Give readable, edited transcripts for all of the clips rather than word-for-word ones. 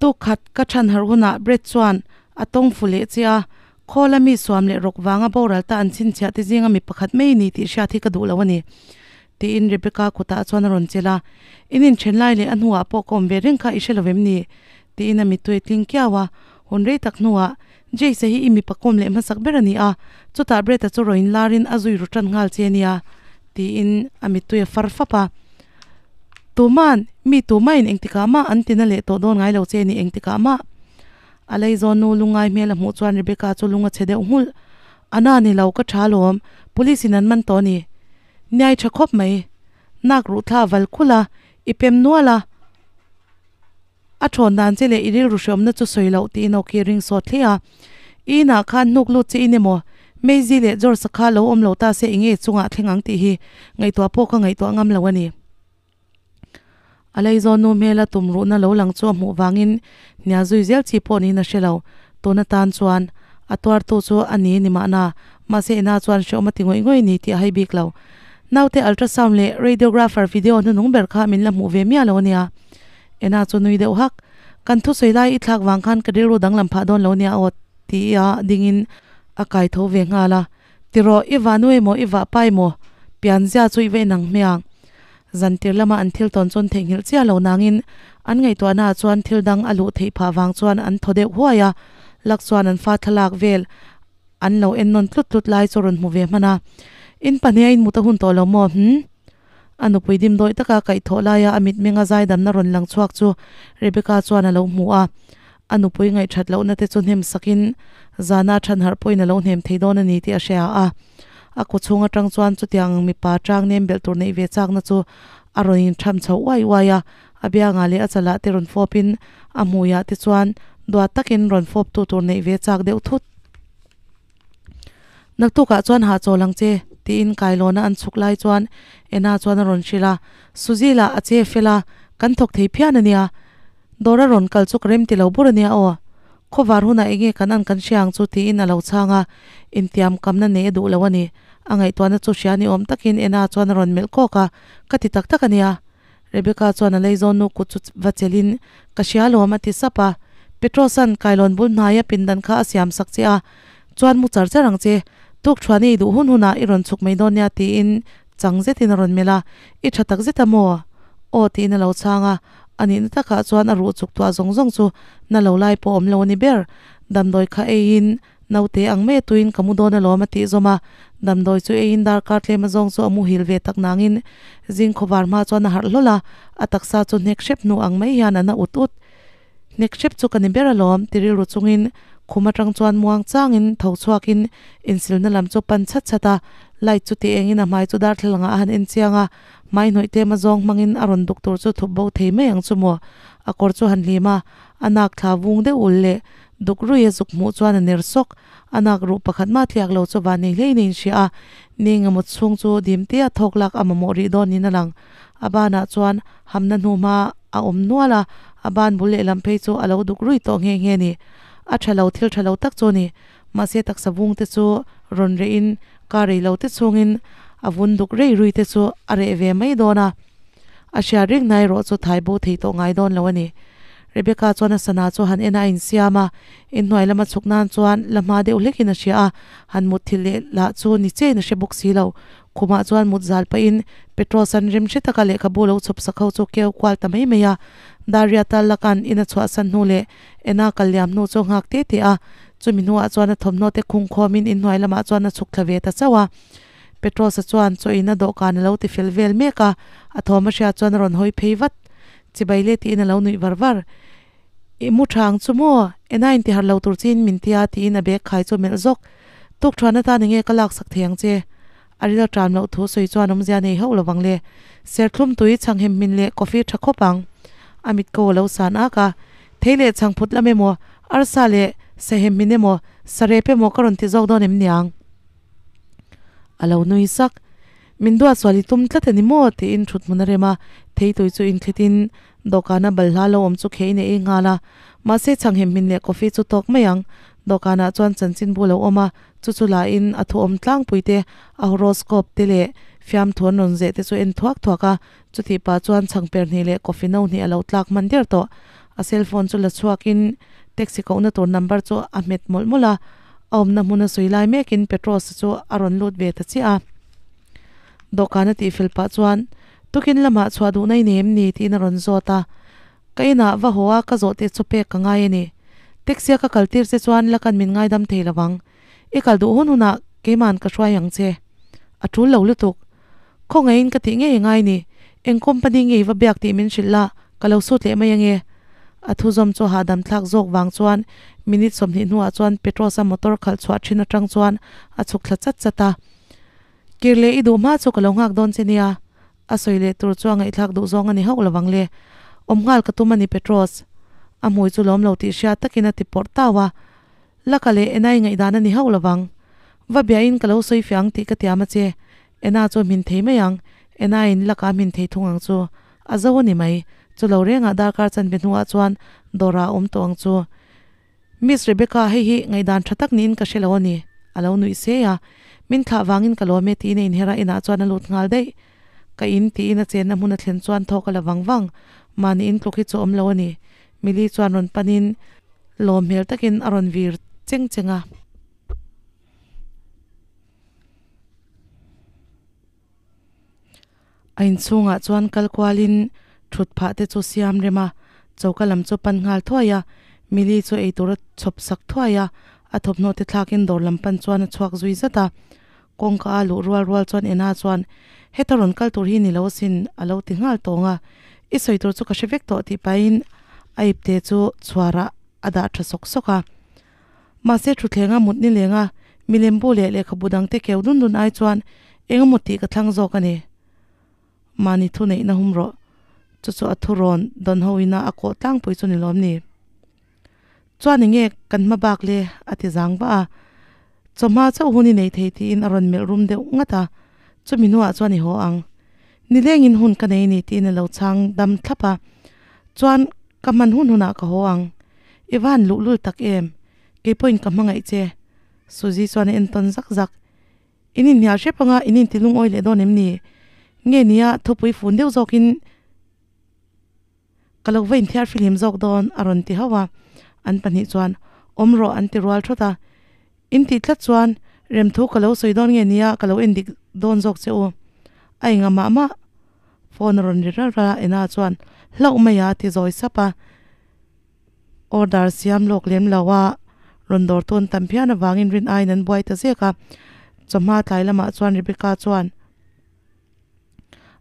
Tuk khat ka chhan har hunah Brett chuan a tawng fu leh che a, Khawl a mi suam leh rawk vanga boral ta an chhinchhiah te zinga mi pakhat mai ni tih hriat hi ka duh lo a ni, tiin Rebecca kutah chuan a rawn chelh a. In inthen lai leh a hnuah pawh ka awm ve reng kha i hre lo em ni? tiin a mittui a tling kiau a. Hun rei tak hnuah Jace-a hi i mipa kawm leh hmasak ber a ni a, chutah Brett-a chu rawn inlarin a zui ru tan nghal che nia, tiin a mittui a far fap a. Tuman, mi tumain engtikah mah an tina leh tawh dawn ngai lo che ni engtikah mah. A leizawn nu lungngai hmel a hmuh chuan Rebecca chu lung a chhe deuh nghulh. A na ni lo, ka tha alawm, police in an man tawh a ni. Niai tha khawp mai. Nak ruh thla a val khulh a, i pem nual a. A thawn dan che leh i rilru hreawmna chu sawi loh tiin awki a ring sawt hle a. I inah khan hnuk lut che in emaw, Maisie leh George-a kha lo awm lo ta se enge chungah thleng ang tih hi ngaihtuah pawh ka ngaihtuah ngam lo a ni. A leizawn nu hmela tum ruhna lo lang chu a hmuh vangin hnial zui zel chi pawh niin a hre lo. Tun atan chuan a tuartu chu a ni ni mahna, mahse ina chuan hreawm a ti ngawih ngawih ni tih a hai bik lo. Naute ultrasound leh radiographer video hnuhnung ber kha min la hmuh ve miah lo a nia. Ena chu nui deuh hak. Kan thusawi lai i thlak vang khan ka rilru danglam phah dawn lo nia aw tia dingin a kai tho ve nghal a. Tiraw, i vah nu emaw i vah pa emaw pianzia chu i va inang hmiang. Zantir lama an thil tawn chuan theihnghilh chiah lo nangin an ngaihtuahna ah chuan thil dang a luh theih phah vang chuan an thaw deuh huai a, lak chuan an fa thlalak vel an lo en nawn tlut tlut lai chu rawn hmu ve hman a. In pahnih a inmut a hun tawh lo maw? Hm? A nupui dimdawih taka kaihthawh laia a mitmenga zaidamna rawn lang chhuak chu Rebecca chuan a lo hmu a. A nupui ngaihthat lohna te chu hnem sakin zana than harh pawhin a lo hnem thei dawn a ni tih a hria a. A kaw chhung atang chuan chutiang ang mipa tang nem belh tur neih ve chakna chu a rawn intham chho uai uai a. A biangah leh a chalah te rawn fawpin a hmuiah te chuan duat takin rawn fawp tu tur neih ve chak deuh thut. Naktukah chuan hahchawl ang che, tiin kailawna an chhuk lai chuan Ena chuan a rawn hrilh a. Suzy lah a che fel a, kan thawk thei phian a nia. Dawr a rawn kal chu ka rem ti lo bur a nia aw. Khawvar hunah eng nge kan an kan hria ang chu tiin a lo chhang a, intiam kamna nei a duh lo a ni. A ngaihtuahna chu hria ni awm takin Ena chuan a rawn melh kawk a, Ka ti tak tak a nia. Rebecca chuan a leizawn nu kut chu va chelhin, Ka hria alawm a ti sap a. Petrosa'n kailawn bul hnaia pindan kha a siam sak che a, chuan mu char char ang che. Tuk thuan i duh hun hunah i rawn chhuk mai dawn nia tiin chang zetin a rawn melh a, I tha tak zet a maw? Aw tiin a lo chhang a, a nihna takah chuan a ruh chuk tuah zawng zawng chu na lo lai pawh awm lo a ni ber. Damdawi kha eiin Naute ang mai a tuin ka mu dawn alawm a tih zawm a, damdawi chu eiin darkar tlem a zawng chu a muhil ve tak nangin zing khawvar hma chuan a harh hlawl a, a taksa chu hnek hrep hnu ang mai hian a na ut ut. Hnek hrep chu ka ni ber alawm ti rilru chungin khum atang chuan muang changin tho chhuakin insilna lam chu pan chhat chhat a, light chu ti engin a hmai chu darthlalang ah a han en chiang a, hmai hnawih tlem a zawng hmangin a rawn duk tur chu thup bo thei mai ang chu maw, a kawr chu han hlim a, a nak thla vung deuh ul leh Duk rui a zuk hmuh chuan a ner sawk. A nak ruh pakhat mah tliak lo chu van nei hlein a inhria a, ni engemaw chhung chu dim tia thawk lak a mamawh rih dawn niin a lang. A banah chuan hamna hnuhma a awm nual a, a ban bul lehlam phei chu a lo duk rui tawh nghe nghe a ni. A tha lo thil tha lo tak chu a ni. Mahse taksa vung te chu rawn reh in kar rei lo te chhungin a vun duk rei rui te chu a reh ve mai dawn a. A hriat reng na erawh chu thai bo thei tawh ngai dawn lo a ni. Rebecca chuan a sana chu han en a a insiam a, inhnuai lama chhuk nan chuan la hma deuh hlekin a hria a, han mut thil leh lah chu ni chein a hre bawk si lo. Khumah chuan mut zal pahin Petros an rem hre taka lehkhabu lo chhawp sak ho chu keu kual ta mai mai a. Daria tal lakan in a chhuahsan hnu leh ena kal liam hnu chu a nghak te te a, chumi hnuah chuan a thawmhnaw te khung khawmin inhnuai lamah chuan a chhuk thla ve ta chauh a. Petros-a chuan chaw in a dawhkan a lo ti fel vel mek a, a thawm a hriat chuan a rawn hawi phei vat. Chibai le tiin a lo nuih var var. I mu tha ang chu maw? Ena in ti harh lo tur chiin min tia tiin a bag khai chu a melh zawk. Tuk thuan atan enge ka lak sak thei ang che? A ril ṭam loh thu sawi chuan awmzia nei hauh lovang le. Serthlum tui chhanghem hmin leh coffee ṭha khawp ang. A mit ko a lo san ak a. Thei leh chhangphut lam emaw, arsa leh sahem hmin emaw, sarep emaw ka rawn ti zawk dawn em niang? A lo nui sak. Min duat sual i tum tlat a ni maw? tiin thut hmun a rem a, theitui chu inthlitin dawhkana balhla lo awm chu kheiin a ei nghal a. Mahse chhanghem hmin leh coffee chu tawk mai ang. Dawhkanah chuan chanchinbu lo awm a, chu chu lahin a thu awm tlangpui te, a horoscope te leh fiamthu an rawn zeh te chu en thuak thuak a. Chutih pah chuan chhangper hnih leh coffee no hnih a lo tlak hman der tawh. A cellphone chu la chhuakin taxi kohna tur number chu a hmet mawlh mawlh a, a awmna hmuna sawi lai mekin Petros-a chu a rawn lut ve ta chiah a. Dawhkan a tihfel pah chuan, Tukin lamah chhuah duhna i nei em ni? tiin a rawn zawt a. Ka inah va haw a, ka zawh te chu pek ka ngai a ni. Taxi a ka kal tir che chuan la kan min ngaidam thei lo vang. I kal duh hun hunah keima'n ka hruai ang che. A tul lo lutuk. Khawngaihin ka tih ngei ngai ni. Eng company nge i va biak tih min hrilh la, ka lo sut leh mai ange. A thuzawm chu hahdam thlak zawk vang chuan minute 20 hnuah chuan Petros-a motor khalh chhuah thin atang chuan a chhuk thla chat chat a. Kir leh i duh hma chu ka lo nghak dawn che nia. A sawi leh tur chu a ngaihthlak duh zawng a ni hauh lovang le. Awm nghal ka tum a ni Petros. A hmui chu lawm lo tih hriat takin a ti pawrh tau a. Laka leh Enai ngaihdan a ni hauh lovang. Va biahin ka lo sawi fiah ang tih ka tiam a che. Ena chu a hmin thei mai ang. Enaiin laka a hmin thei thung ang chu. A zo a ni mai. Chu lo rengah darkar chanve hnuah chuan dawrah a awm tawh ang chu. Miss Rebecca hei hi ngaihdan tha tak niin ka hre lo a ni. A lo nuih se a. Min thlah vangin ka lawm e tiin a inher a, inah chuan a lut nghal daih. Ka in tiin a chenna hmun a thlen chuan thawk a la vang vang. Mahni in tluk hi chu awm lo a ni. Millie chuan rawn panin lawm hmel takin a rawn vir cheng cheng a. A inchhungah chuan kal kualin thut phah te chu siam rem a, choka lam chu pan nghal thuai a. Millie chu eitur a chhawp sak thuai a, a thawmhnaw te thlakin dawr lam pan chuan a chhuak zui zat a. Kawngka a luh rual rual chuan Ena chuan, Heta rawn kal tur hi ni lo asin, a lo ti nghal tawng a. I sawi tur chu ka hre vek tawh tih pahin a ipte chu chhuarah a dah tha sawk sawk a. Mahse thuthlenga mut ni lenga milem bu leh lehkhabu dangte keu dun dun ai chuan eng emaw tih ka thlang zawk a ni. Mahni thu neihna hum rawh. Chu chu a thu rawn dawn ho ina a kawh tlangpui chu ni lawm ni. Chuan enge kan hma bak le? a ti zang vah a. Chawhma chauh hun i nei thei tiin a rawn melh rum deuh ngat a. Chumi hnuah chuan i haw ang. Nilengin hun ka nei ni tiin a lo chhang dam thlap a. Chuan ka hman hun hunah ka haw ang. I van luhlul tak em? Keipawhin ka hmangaih che. Suzy chuan a entawn zak zak. In inhnial hrep anga in inti lungawi leh dawn em ni? Nge nia thupui fun deuh zawkin ka lo va inthiar fihlim zawk dawn a rawn ti hauh a. An pahnih chuan awm rawh an ti rual thawt a. In tih tlat chuan remthu ka lo sawi dawn nge nia ka lo en dik dawn zawk che u. A enga mah mah phone a rawn ri ral ral a Ena chuan hlauh mai a ti zawi sap a. Order siam lawk lem lo a, rawn dawr tawn tam phian avangin rin aiin an buai ta zek a. Chawhma tlai lamah chuan Rebecca chuan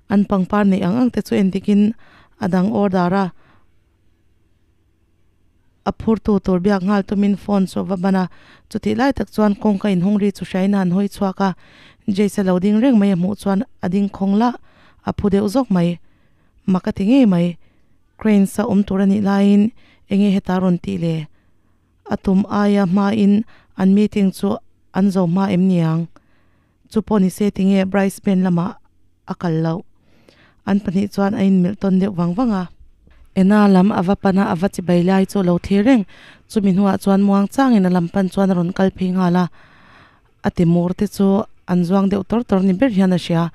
an pangpar neih ang ang te chu en dikin a dang order a, a phurtu tur biak nghal tumin phone chu a va ban a. Chutih lai tak chuan kawngka inhawng ri chu hriain a han hawi chhuak a, Jace a lo ding reng mai a hmuh chuan a ding khawng lah, a phu deuh zawk mai. Mak a ti ngei mai. Cranes a awm tur a nih laiin enge heta rawn tih le? A tum aia hmain an meeting chu an zo hma em niang? Chu pawh ni se tinge Bryce Ben lamah a kal loh? An pahnih chuan a inmelh tawn deuh vang vang a. Ena lam a va pan a, a va chibai lai chu a lo thlir reng. Chumi hnuah chuan muang changin a lam pan chuan a rawn kal phei nghal a. A ti mur te chu an zuang deuh tawr tawr ni ber hian a hria.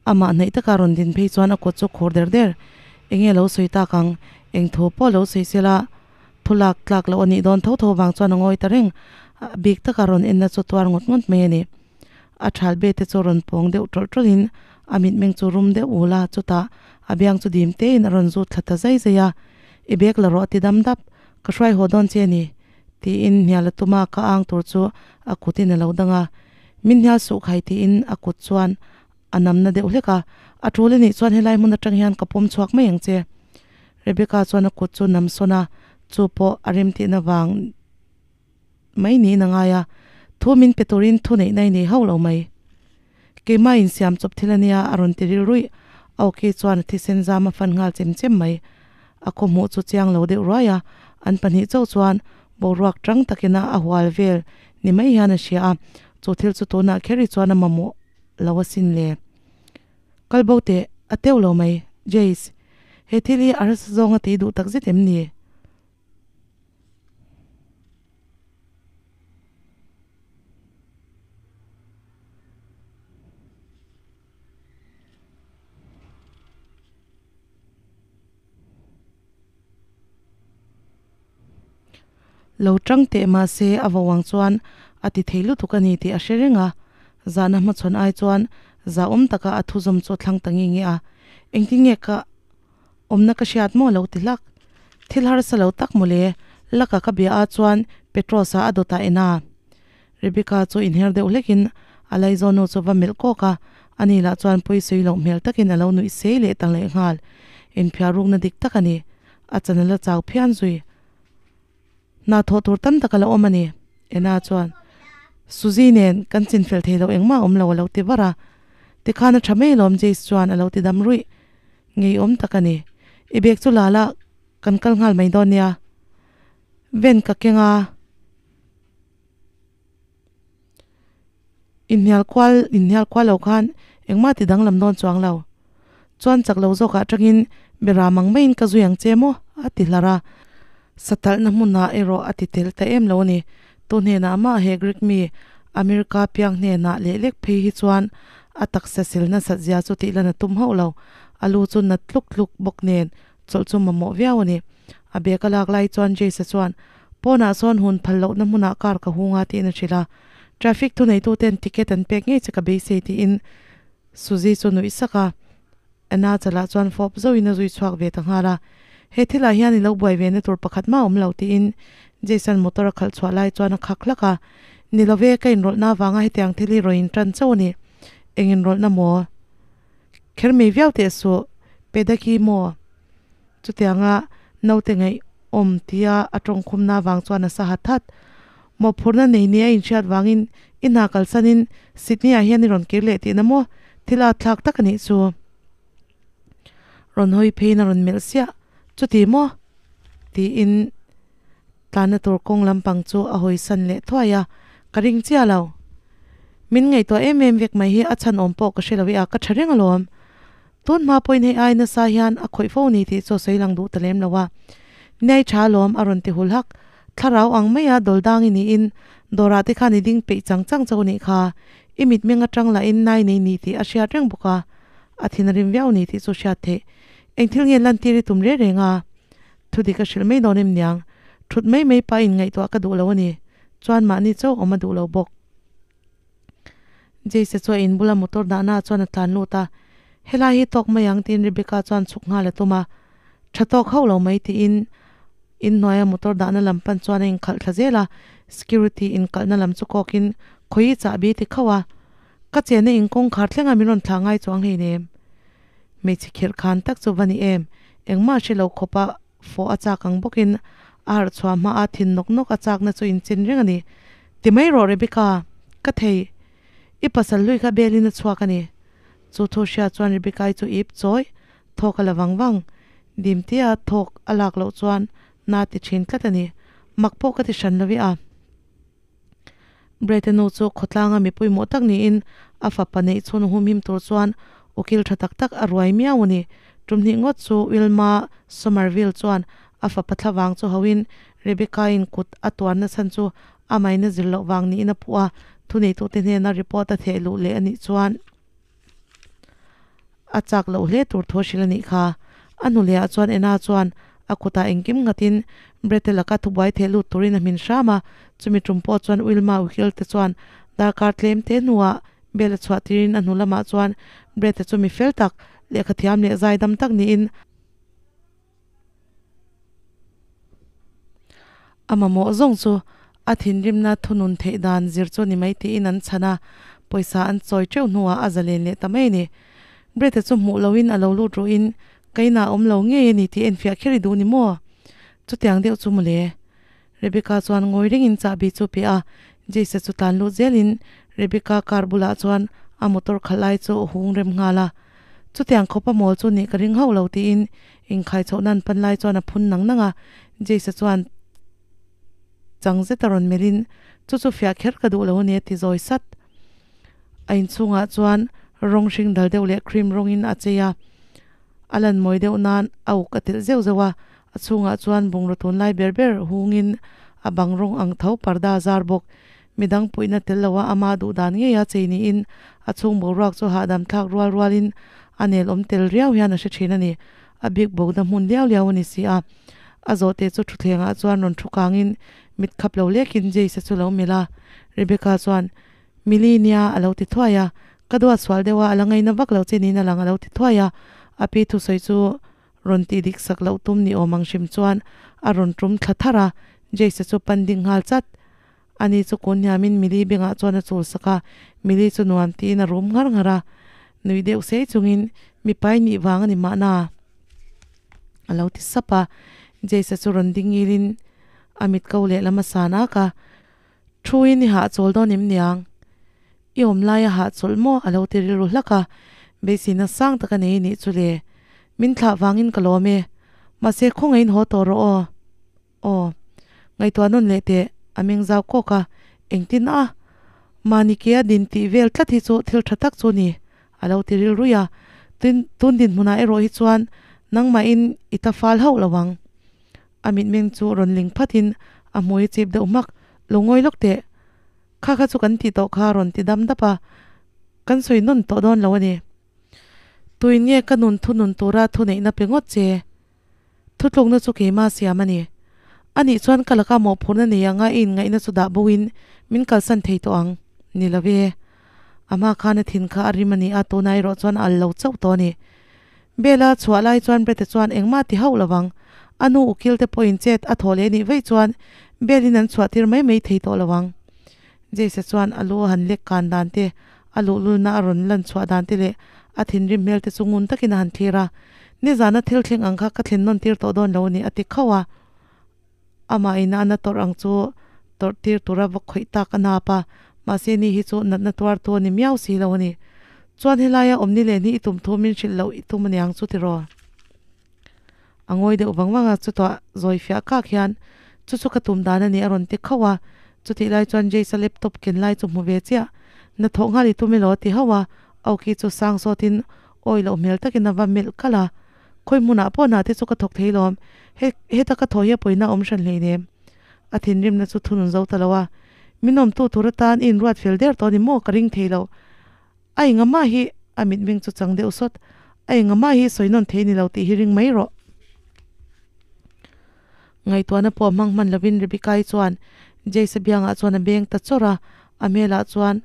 Amah hnaih taka rawn din phei chuan a kut chu khur der der. Enge lo sawi tak ang? Eng thu pawh lo sawi sela thu lak tlak loh a nih dawn tho tho vang chuan a ngawi ta reng. A bik taka rawn enna chu tuar ngawt ngawt mai a ni. A thal be te chu rawn pawng deuh tawlh tawlhin a mitmeng chu rum deuh ul a, chutah a biang chu dim tein a rawn zut thla ta zai zai a. I bek la rawh a ti dam dap. Ka hruai haw dawn che a ni. Tiin hnial a tum a, ka ang tur chu a kutin a lo dang a. Min hnial suh khai tiin a kut chuan a namna deuh hlek a, a tul anih chuan helai hmun atang hian ka pawm chhuak mai ang che. Rebecca chuan a kut chu nam sawn a, chu pawh a remtihna vang mai niin a ngai a, thu min pe turin thu neihna i nei hauh lo mai. Keimah insiam chawp thil ania a rawn ti ril ruih. A awki chuan a thisen zam a fan nghal chem chem mai. A khaw hmuh chu chiang lo deuh ruai a, an pahnih chauh chuan boruak tang takin a a hual vel ni mai hian a hria a, chu thil chu tunah kher hi chuan a mamawh lo asin le. Kal bo teh, a teuh lo mai, Jace. He thil hi a harsa zawng a tih duh takzet em ni? Lo ṭang teh mah se a vo ang chuan a ti thei lutuk a ni tih a hre reng a, zahna hmachhawn ai chuan zahawm taka a thuzawm chu a thlang ta nge nge a, engtin nge ka awmna ka hriat maw lo ti hlak. Thil harsa lo tak mawle, laka ka bia a chuan Petros-a a dawt ah en a. Rebecca chu inher deuh hlekin a laizawnu chu va melh kawk a, ani lah chuan pawisawi loh hmel takin a lo nuih sei leh ta lehnghal. Inphiar rukna dik tak a ni. A chan a la chau phian zui. Hna thawh tur tam tak a la awm a ni. Ena chuan, Suzy nen kan chinfel thei lo engmah a awm lo a lo ti var a. Tikhan a tha mai alawm Jace chuan a lo ti dam ruih. Ngeiawm tak a ni. I bag chu la la, kan kal nghal mai dawn nia. Van ka keng a. Inhnial kual inhnial kual lo khan engmah ti danglam dawn chuang lo. Chuan chak lo zawkah atangin bera mang maiin ka zui ang che maw? a ti hlar a. Satalhna hmunah erawh a ti tel ta em lo a ni. Tu hnenah mah he Greek mi America piang hnenah leh lek phei hi chuan a taksa sil nasat zia chu tih lan a tum hauh lo. A lu chu nat tluk tluk bawk nen chawlh chu mamawh viau a ni. A bag a lak lai chuan Jace-a chuan Pawnah sawn hun phal lohna hmunah car ka hung a tiin a hrilh a. Traffic thuneituten ticket an pek ngei che ka beisei tiin Suzy chu nuih sak a. Anna chalah chuan fawp zauhin a zui chhuak ve ta nghal a. He thilah hian i lo buai ve na tur pakhat mah a awm lo tiin Jason motor a khalh chhuah lai chuan a khak hlak a. Ni love ka inrawlhna avanga hetiang thil hi rawn intan chauh a ni. Eng inrawlhna maw? Kher mei viau teh suh. Pedaki maw? Chutianga naute ngaihawm tia a tawngkhumna avang chuan a sa hat hat. Mawhphurhna nei nia inhriat vangin i hna kalsanin Sydney-ah hian i rawn kir leh tihna maw? Thil a thlak tak a nih chu. Rawn hawi pheiin a rawn melh siah. Chuti maw? tiin tlanna tur kawng lampang chu a hawisan leh thuai a, ka ring chiah lo. Min ngaihtuah em em vek mai hi a chhan awm pawh ka hre lo i a, ka tha reng alawm. Tun hma pawhin hei ai nasa hian a khawih fo ni tih chu a sawi lang duh ta lem lo a. Niai tha alawm a rawn ti hul hak. Thlarau ang maia dawl dang i niin dawrah te khan i ding peih chang chang chauh nih kha. I mitmeng atang lahin nai nei ni tih a hriat reng bawk a. A thin a rim viau ni tih chu hriat theih. Eng thil nge lantir i tum reng reng a? Thudik a hrilh mai dawn em niang? Thut mai mai pa inngaihtuah ka duh lo a ni. Chuan mahni chauh awm a duh lo bawk. Jace chu a in bula motor dahna ah chuan a tlan lut a, Helai hi tawk mai ang tiin Rebecca chuan chhuk nghal a tum a. Tha tawk hauh lo mai tiin inhnuaia motor dahna lam pan chuan a inkhalh thla zel a, security inkalhna lam chu kawkin khawi chahbi ti khauh a, Ka chenna in kawngkhar thlenga min rawn thlah ngai chuang hleinem. Hmeichhe khirh khan tak chu va ni em, engmah hre lo khawpa fawh a chak ang bawkin a harh chhuah hmaa thin nawk nawk a chakna chu inchin reng a ni. Ti mai rawh Rebecca, ka thei. I pasal hlui kha belin a chhuak a ni. Chu thu hria chuan Rebecca-i chu ip chawi, thawk a la vang vang. Dimtea thawk a lak loh chuan na ti thin tlat a ni. Mak pawh ka ti hran lo i a. Brett-a nu chu khawtlanga mi pawimawh tak niin a fapa neih chhun humhim tur chuan ukil tha tak tak a ruai miau a ni. Tumhnih ngawt chu Wilma Somerville chuan a fapa thlavang chu hauhin Rebecca-in kut a tuarna chhan chu a maina zir loh vang niin a puh a, thuneitute hnena report a theh luh leh a nih chuan a chak loh hle tur thu a hrilh a nih kha. A hnulehah chuan Anna chuan a kutah engkim nghatin Brett-a laka thubuai theh lut turin a hmin hram a, chumi tum pawh chuan Wilma Uhil te chuan darkar tlem te hnuah bel a chhuah tirin a hnu lamah chuan Brett-a chu mi fel tak, lehkha thiam leh zaidam tak niin A mamawh zawng chu a thinrimna thunun theih dan zir chu ni mai tiin an chhan a, pawisa an chawi teuh hnuah a zalen leh ta mai a ni. Brett-a chu hmuh lohin a lo lut ruhin, Ka inah awm lo ngei a ni tih enfiah kher i duh ni maw? Chutiang deuh chu mawle. Rebecca chuan ngawi rengin chahbi chu pe a, Jace-a chu tlan lut zelin Rebecca car bulah chuan a motor khalh lai chu a hung rem nghal a. Chutiang khawpa mawl chu nih ka ring hauh lo tiin inkhai chhoh nan pan lai chuan a phun nang nang a, Jace-a chuan chang zeta rawn melhin chu chu fiah kher ka duh lo a ni a ti zawi sat. A inchhungah chuan rawng hring dal deuh leh cream rawngin a chei a, a lan mawi deuh nan a uk a telh zeuh zeuh a, a chhungah chuan bungraw tunlai ber ber hungin a bang rawng ang tho parda zar bawk. Midang puihna tel loa ama duh dan ngeia chei niin a chhung boruak chu hahdam thlak rual rualin a nel awm tel riau hian a hre thin a ni. A bik bawkna hmun liau liau a ni si a. A zawhte chu thutthlengah chuan rawn thu kangin Mit khap lo lekin Jace-a chu lo melh a, Rebecca chuan, Millie nia a lo ti thuai a, ka duat sual deuh a, a la ngaina vak lo che niin a lang a lo ti thuai a, a pi thusawi chu rawn tih dik sak loh tum ni awm ang hrim chuan a rawn tum thla thar a, Jace-a chu pan ding nghal chat. Ani chu kun hniamin Millie bengah chuan a chul sak a, Millie chu nuam tiin a rum nghar nghar a, nui deuh sei chungin, Mipa i nih vang a ni mahna? A lo ti sap a, Jace-a chu rawn ding ngilin a mit ko lehlam a san ak a, Thuin i hahchawl dawn em niang? I awm lai a hahchawlh maw? A lo ti rilru hlak a, beiseina sang tak a nei nih chu le. Min thlah vangin ka lawm e. Mahse khawngaihin haw tawh rawh aw. Aw. Ngaihtuah nawn leh teh, a meng zau kawk a, engtin a? Mahni ke a din tih vel tlat hi chu thil tha tak chu ni, a lo ti rilrui a. Tin, tun dinhmunah erawh hi chuan nangmahin i ta fal hauh lo ang. A mitmeng chu rawn ling phatin a hmui chip deuh hmak, Lo ngawi lawk teh. Kha kha chu kan tih tawh kha rawn ti dam dap a, kan sawi nawn tawh dawn lo a ni. Tuin nge ka nun thunun tura thuneihna pe ngawt che? Thutlukna chu keimah siam a ni. Anih chuan ka laka mawhphurhna nei anga i inngaihna chu dah bo in min kalsan thei tawh ang. Ni lo e. A hma khan a thin kha a rim a ni a, tuna erawh chuan a al lo chauh tawh a ni. Bela chhuah lai chuan Brett-a chuan engmah ti hauh lo ang. A nu ukil te pawhin chet a thawh leh nih vaih chuan Bel-in an chhuah tir mai mai thei tawh lo ang. Jace-a chuan a lu a han lek kan dan te, a luhlulna a rawn lan chhuah dan te leh a thinrim hmel te chu ngun takin a han thlir a. Nizana thil thleng ang kha ka thlen nawn tir tawh dawn lo a ni a ti khauh a. Amah ina a na tawrh ang chu tawrh tir tura va khawih tak a nap a, mahse ni hi chu natna tuartu a ni miau si lo a ni. Chuan helaia awm ni leh ni i tum thu min hrilh loh i tum aniang chu tiraw? A ngawi deuh vang vang a, chutah zawi fiah kak hian chu chu ka tum dan a ni a rawn ti khauh a, chutih lai chuan Jace-a laptop ken lai chu hmu ve chiah. Na thawh nghal i tum elaw a ti hauh a, Aoki chu sang sawtin awi loh hmel takin a va melh kalh a. Khawi hmunah pawh hna te chu ka thawk thei lawm, he heta ka thaw hi a pawina awm hran hleinem. A thinrimna chu thunun zo ta lo a, min awmtu tur atan i inruat fel der tawh a ni maw ka ring thei lo. A enga mah hi a mitmeng chu chang deuh sawt, a enga mah hi sawi nawn thei ni lo tih hi ring mai rawh. Ngaihtuahna pawh hmang hman lovin Rebecca-i chuan Jace-a biangah chuan a beng ta chawrh a, a hmelah chuan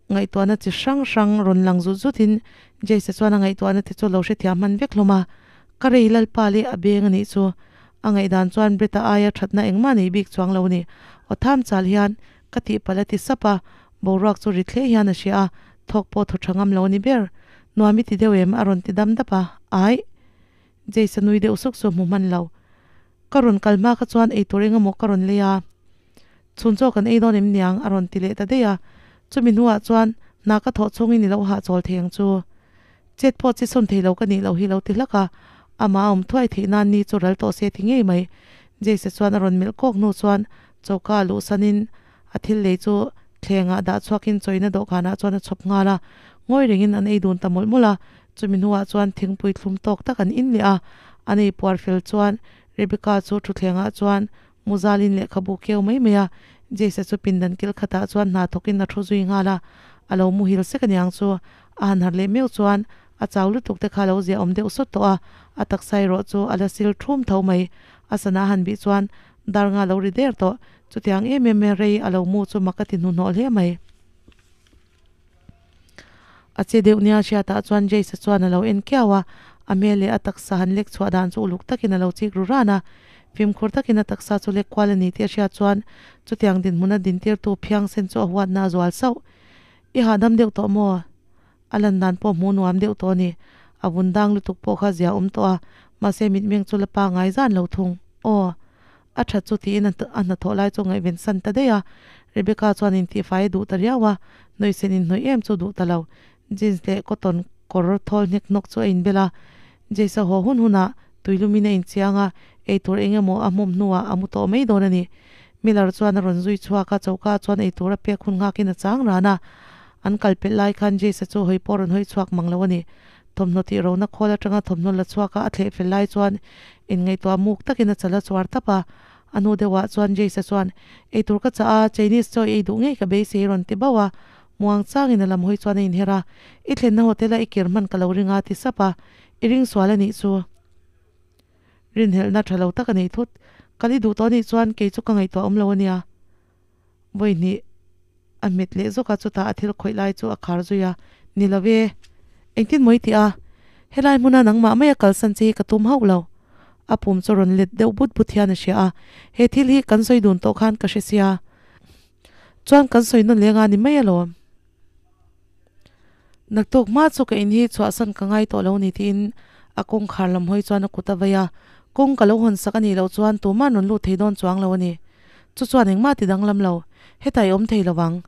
Ngaihtuahna chi hrang hrang rawn lang zut zutin Jace-a chuan a ngaihtuahna te chu lo hrethiam hman vek hlawm a, ka rei lalpa leh a beng a nih chu. A ngaihdan chuan Brett-a aia thatna engmah nei bik chuang lo a ni. Aw tham chal hian ka tihpalh a ti sap a, boruak chu ri thleh hian a hria a, thawk pawh thaw tha ngam lo a ni ber. Nuam i ti deuh em? a rawn ti dam dap a, Aih. Jace-a nui deuh suk chu hmu hman lo. Ka rawn kal hma kha chuan eitur engemaw ka rawn lei a. Chhun chaw kan ei dawn em niang? a rawn ti leh ta daih a. Chumi hnuah chuan hna ka thawh chhungin i lo hahchawl thei ang chu. Chet pawh chi sawn thei lo ka nih loh hi lo ti hlak a. Amah a awm thuai theih nan ni chu ral tawh se ti ngei mai. Jace chuan a rawn melh kawk hnu chuan choka a luhsanin a thil lei chu thlengah dah chhuakin chawina dawhkanah chuan a chhawp nghal a. Ngawi rengin an ei dun ta mawlh mawlh a. Chumi hnuah chuan thingpui thlum tawk tak an in leh a. An ei puar fel chuan Rebecca chu thutthlengah chuan Muzalin lehkhabu keu mai mai a, Jace-a chu pindan kil khatah chuan hna thawkin a thu zui nghal a, a lo muhil sek aniang chu. A han harh leh meuh chuan a chau lutuk te kha a lo ziahawm deuh sawt tawh a, a taksa erawh chu a la sil thum tho mai. A sana a han bih chuan dar nga lo ri der tawh, chutiang em em e rei a lo mu chu mak a ti hnuhnawh hle mai. A che deuh nia hriatah chuan Jace-a chuan a lo en kiau a, a hmel leh a taksa han lek chhuah dan chu uluk takin a lo chik ru ran a. Fimkhur takin a taksa chu lek kual a ni tih a hriat chuan chutiang dinhmuna dintirtu phiangsen chu a huatna a zual sauh. I hahdam deuh tawh maw? A lan dan pawh hmuh nuam deuh tawh a ni. A vun dang lutuk pawh kha zia awm tawh a, mahse mitmeng chu la pangngai zan lo thung. Aw. A that chu tiin a hnathawh lai chu ngaihven san ta daih a, Rebecca chuan intihfai a duh ta riau a, hnawihsen inhnawih em chu duh ta lo. Jeans leh cotton kawr thawl hnek hnawk chu a inbel a, Jace-a haw hun hunah tuilumin a inchiang a, eitur eng emaw a hmawm hnuah a mu tawh mai dawn a ni. Miller chuan a rawn zui chhuak a, choka chuan eitur a pek hun nghakin a chang ran a, an kal pelh lai khan Jace-a chu hawi pawh rawn hawi chhuak mang lo a ni. Thawmhnaw tih rona khawl atanga thawmhnaw la chhuak a a thleh fel lai chuan inngaihtuah muk takin a chal a chuar tap a. A hnu deuhah chuan Jace-a chuan, Eitur ka chah a, Chinese chaw ei duh ngei ka beisei rawn ti bauh a. Muang changin a lam hawi chuan a inher a, I thlenna hotel-a i kir hman ka lo ring a ti sap a. I ring sual a nih chu. Rinhelhna tha lo tak a nei thut. Kal i duh tawh anih chuan kei chu ka ngaihtuah awm lo ania. Vawi hnih a hmet leh zawk a, chutah a thil khawih lai chu a khar zui a, Ni lo e, engtin maw i tih a? Helai hmuna nangmah maia kalsan che hi ka tum hauh lo. A pum chu rawn let deuh but but hian a hria a, he thil hi kan sawi dun tawh khan ka hre sia. Chuan kan sawi nawn leng a ni mai alawm. Naktuk hma chu ka in hi chhuahsan ka ngai tawh lo ni tiin a kawngkhar lam hawi chuan a kut a vei a, kawng ka lo hawn sak a nih loh chuan tuma'n rawn lut thei dawn chuang lo a ni. Chu chuan engmah ti danglam lo, hetah i awm thei lo vang.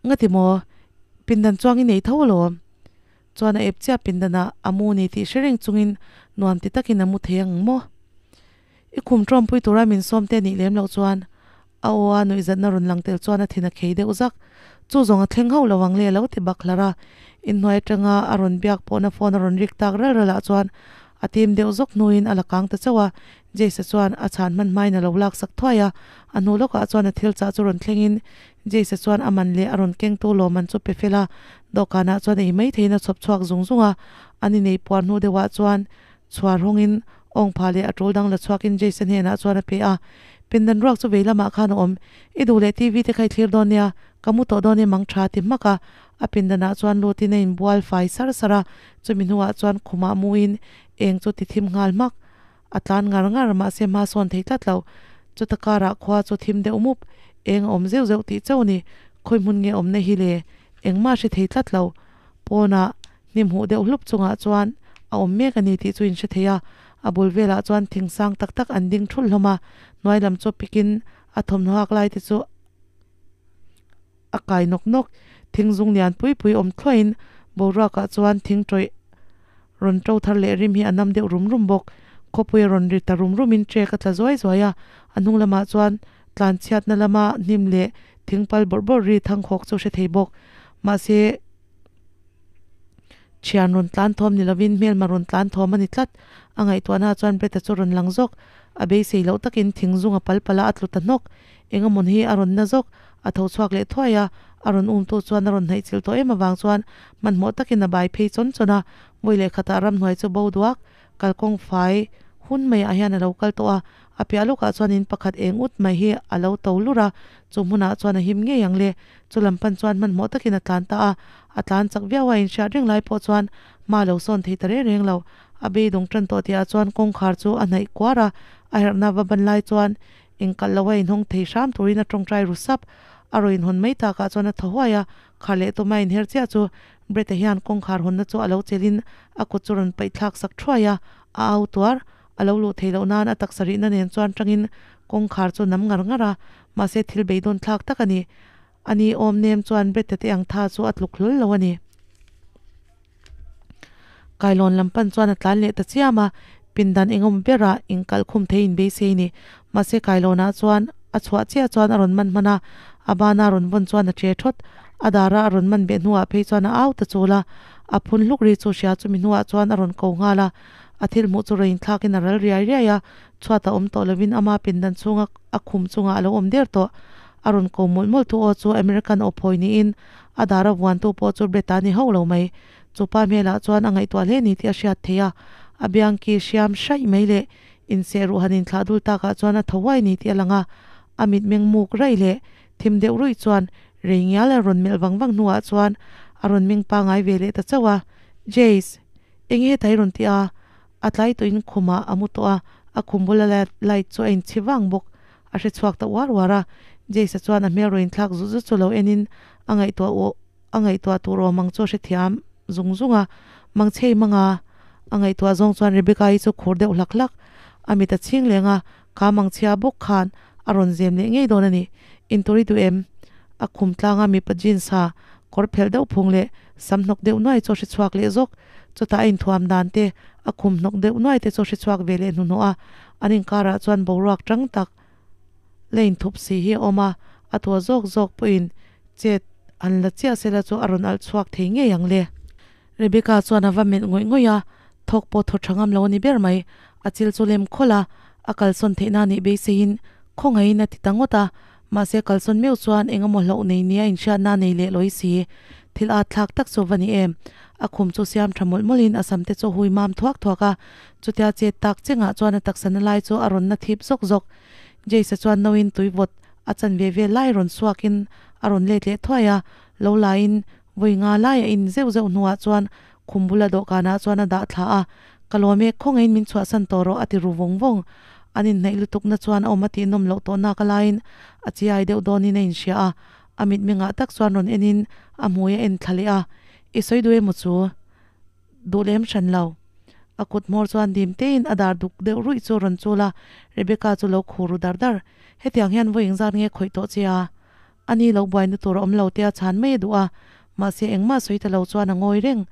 Ngati maw? Pindan chuang i nei tho alawm. Chuan a ep chiah pindanah a mu ni tih hre reng chungin nuam ti takin a mu thei ang maw? I khum tawmpui tura min sawm te nih lem loh chuan a aw a nuihzatna rawn lang tel chuan a thin a khei deuh zak. Chu zawng a thleng hauh lo ang le a lo ti bak hlar a. Inhnuai atanga a rawn biak pawhna phone a rawn rik tak ral ral ah chuan a tim deuh zawk hnuin a la kang ta chauh a. Jace-a chuan a chhan hman hmain a lo lak sak thuai a. A hnu lawkah chuan a thil chah chu rawn thlengin Jace-a chuan a man leh a rawn kengtu lawmman chu pe fel a. Dawhkanah chuan ei mai theiin a chhawp chhuak zung zung a. An inei puar hnu deuhah chuan Chhuar hawngin awngpha leh a tul dang la chhuakin Jason hnenah chuan a pe a, Pindan ruak chu vei lamah khan a awm. I duh leh TV te kha i thlir dawn nia, ka mu tawh dawn em ang tha ti hmak a. A pindanah chuan lutin a inbual fai sar sar a, chumi hnuah chuan khumah muin eng chu ti thim nghal hmak. A tlan ngar ngar, mahse hma sawn thei tlat lo. Chuta karah khua chu thim deuh mup, eng a awm zeuh zeuh tih chauh a ni. Khawi hmun nge awmna hi le? Engmah hre thei tlat lo. Pawnah Hnim huh deuh hlup chungah chuan a awm mek a ni tih chu in hre thei a, a bul velah chuan thing sang tak tak an ding thulh hlawm a, hnuai lam chu pikin a thawmhnaw hak lai te chu a kai nawk nawk. Thing zung lian pui pui awm thluahin boruakah chuan thing tawih rawn to thar leh rim hi a nam deuh rum rum bawk. Khawpui a rawn ri ta rum rumin trek a tla zuai zuai a, a hnung lamah chuan tlanchhiatna lama hnim leh thing pal bawrh bawrh ri thangkhawk chu hre thei bawk. Mahse. Thian rawn tlan thawm ni lovin hmelma rawn tlan thawm a ni tlat. A ngaihtuahna chuan Brett-a chu rawn lang zawk. A beisei loh takin thing zung a pal palh a, a tlu ta hnawk. Engemawn hi a rawn na zawk. A tho chhuak leh thuai a, a rawn umtu chuan a rawn hnaih chilh tawh em avang chuan hmanhmawh takin a bai phei chawn chawn a. Vawi leh khatah ramhnuai chu bo duak. Kalkawng fai hun maiah hian a lo kal tawh a, a piah lawkah chuan in pakhat eng ut mai hi a lo to lur a, chu hmunah chuan a him ngei ang le. Chu lam pan chuan hmanhmawh takin a tlan ta a, a tlan chak viau a, inhriat reng lai pawh chuan hma lo sawn thei ta reng reng lo. A beidawng tan tawh tihah chuan kawngkhar chu a hnaih kuar a, a herhna va ban lai chuan engkalh lo a inhawng thei hram turin a tawngtai ru sap. A rawn inhawn mai takah chuan a thaw huai a, khar leh tuma inher chiah chu Brett-a hian kawngkhar hawnna chu a lo chelhin a kut chu rawn paih thlak sak thuai a, a au tuar. A lo luh theih loh nan a taksa rihna nen chuan tangin kawngkhar chu nam ngar ngar a, mahse thil beidawn thlak tak a ni. A ni awm nem chuan Brett-a te ang tha chu a tluk hlawl lo a ni. Kailawn lam pan chuan a tlan leh ta chiam a, pindan engemaw berah inkalh khum thei inbeisei a ni. Mahse kailawnah chuan a chhuah chiah chuan a rawn man hman a, a bana a rawn vawn chuan a che thawt. A dara a rawn man beh hnuah phei chuan a au ta chul a, a phun hluk ri chu hria chumi hnuah chuan a rawn ko nghal a. A thil hmuh chu rawn inthlakin a ral riai riai a, chhuat a awm tawh lovin ama pindan chhunga a khum chungah a lo awm der tawh. A rawn ko mawlh mawlh thu aw chu American aw phawi niin a dara vuantu pawh chu Brett-a ni hauh lo mai. Chu pa hmelah chuan a ngaihtuah hle ni tih a hriat theih a, a biangki hriam hraih mai leh Inseh ruh han inthlah dul takah chuan a tho huai ni tih a lang a, a mitmeng muk raih leh thim deuh ruih chuan rei ngial a rawn melh vang vang hnuah chuan a rawn meng pangai ve leh ta chauh a, Jace, eng nge tai rawn ti a? A tlai tawhin khumah a mu tawh a, a khum bula light chu a inchhi vang bawk. A hre chhuak ta uar uar a, Jace-a chuan a hmel rawn inthlak zut zut chu lo enin a ngaihtuah a ngaihtuah tur awm ang chu a hrethiam zung zung a, Mangchhei manga a ngaihtuah zawng chuan Rebecca-i chu khur deuh hlak hlak. A mit a chhing leng a, kha mangchhia bawk khan a rawn zem leh ngei dawn a ni. Intur i duh em? A khum tlanga mipa jeans ha kawr phelh deuh phung leh sam hnawk deuh nuai chu a hre chhuak leh zawk. Chutah a inthuam dan te, a khum hnawk deuh nuai te chu a hre chhuak ve leh hnuhnawh a, an inkarah chuan boruak tang tak la inthup si hi a awm a, a tua zawk zawk pawhin chet an la chiah sela chu a rawn alh chhuak thei ngei ang le. Rebecca chuan a va melh ngawih ngawih a, thawk pawh thaw tha ngam lo a ni ber mai. A chil chu lem khawlh a, a kalsawn theih na nih beiseiin khawngaihin a ti ta ngawt a, mahse kalsawn meuh chuan eng emaw hlauh nei nia inhriatna a nei leh lawi si. Thil at thlak tak chu va ni em. A khum chu siam tha mawlh mawlhin a sam te chu hui mam thuak thuak a, chutia chet tak chengah chuan a taksa na lai chu a rawn na thip zawk zawk. Jace-a chuan no in tui vawt a chanve vel lai rawn suak in a rawn let leh thuai a, lo la in vawi nga lai a in zeuh zeuh hnuah chuan khum bula dawhkan ah chuan a dah thla a, Ka lawm e, khawngaihin min chhuahsan tawh rawh a ti ru vawng vawng. An inhnaih lutuk na chuan a awm a tih nawm loh tawh nak a laiin a chiai deuh dawnin a inhria a, a mitmengah tak chuan rawn enin a hmui a en thla leh a, I sawi duh emaw chu? Duh lem hran lo. A kut hmawr chuan dim tein a dar duk deuh ruih chu rawn chul a, Rebecca chu lo khur ru dar dar. Hetiang hian vawi engzat nge khawih tawh che a? Ani lo buaina tur a awm lo tia chhan mai a duh a, mahse engmah sawi ta lo chuan a ngawi reng.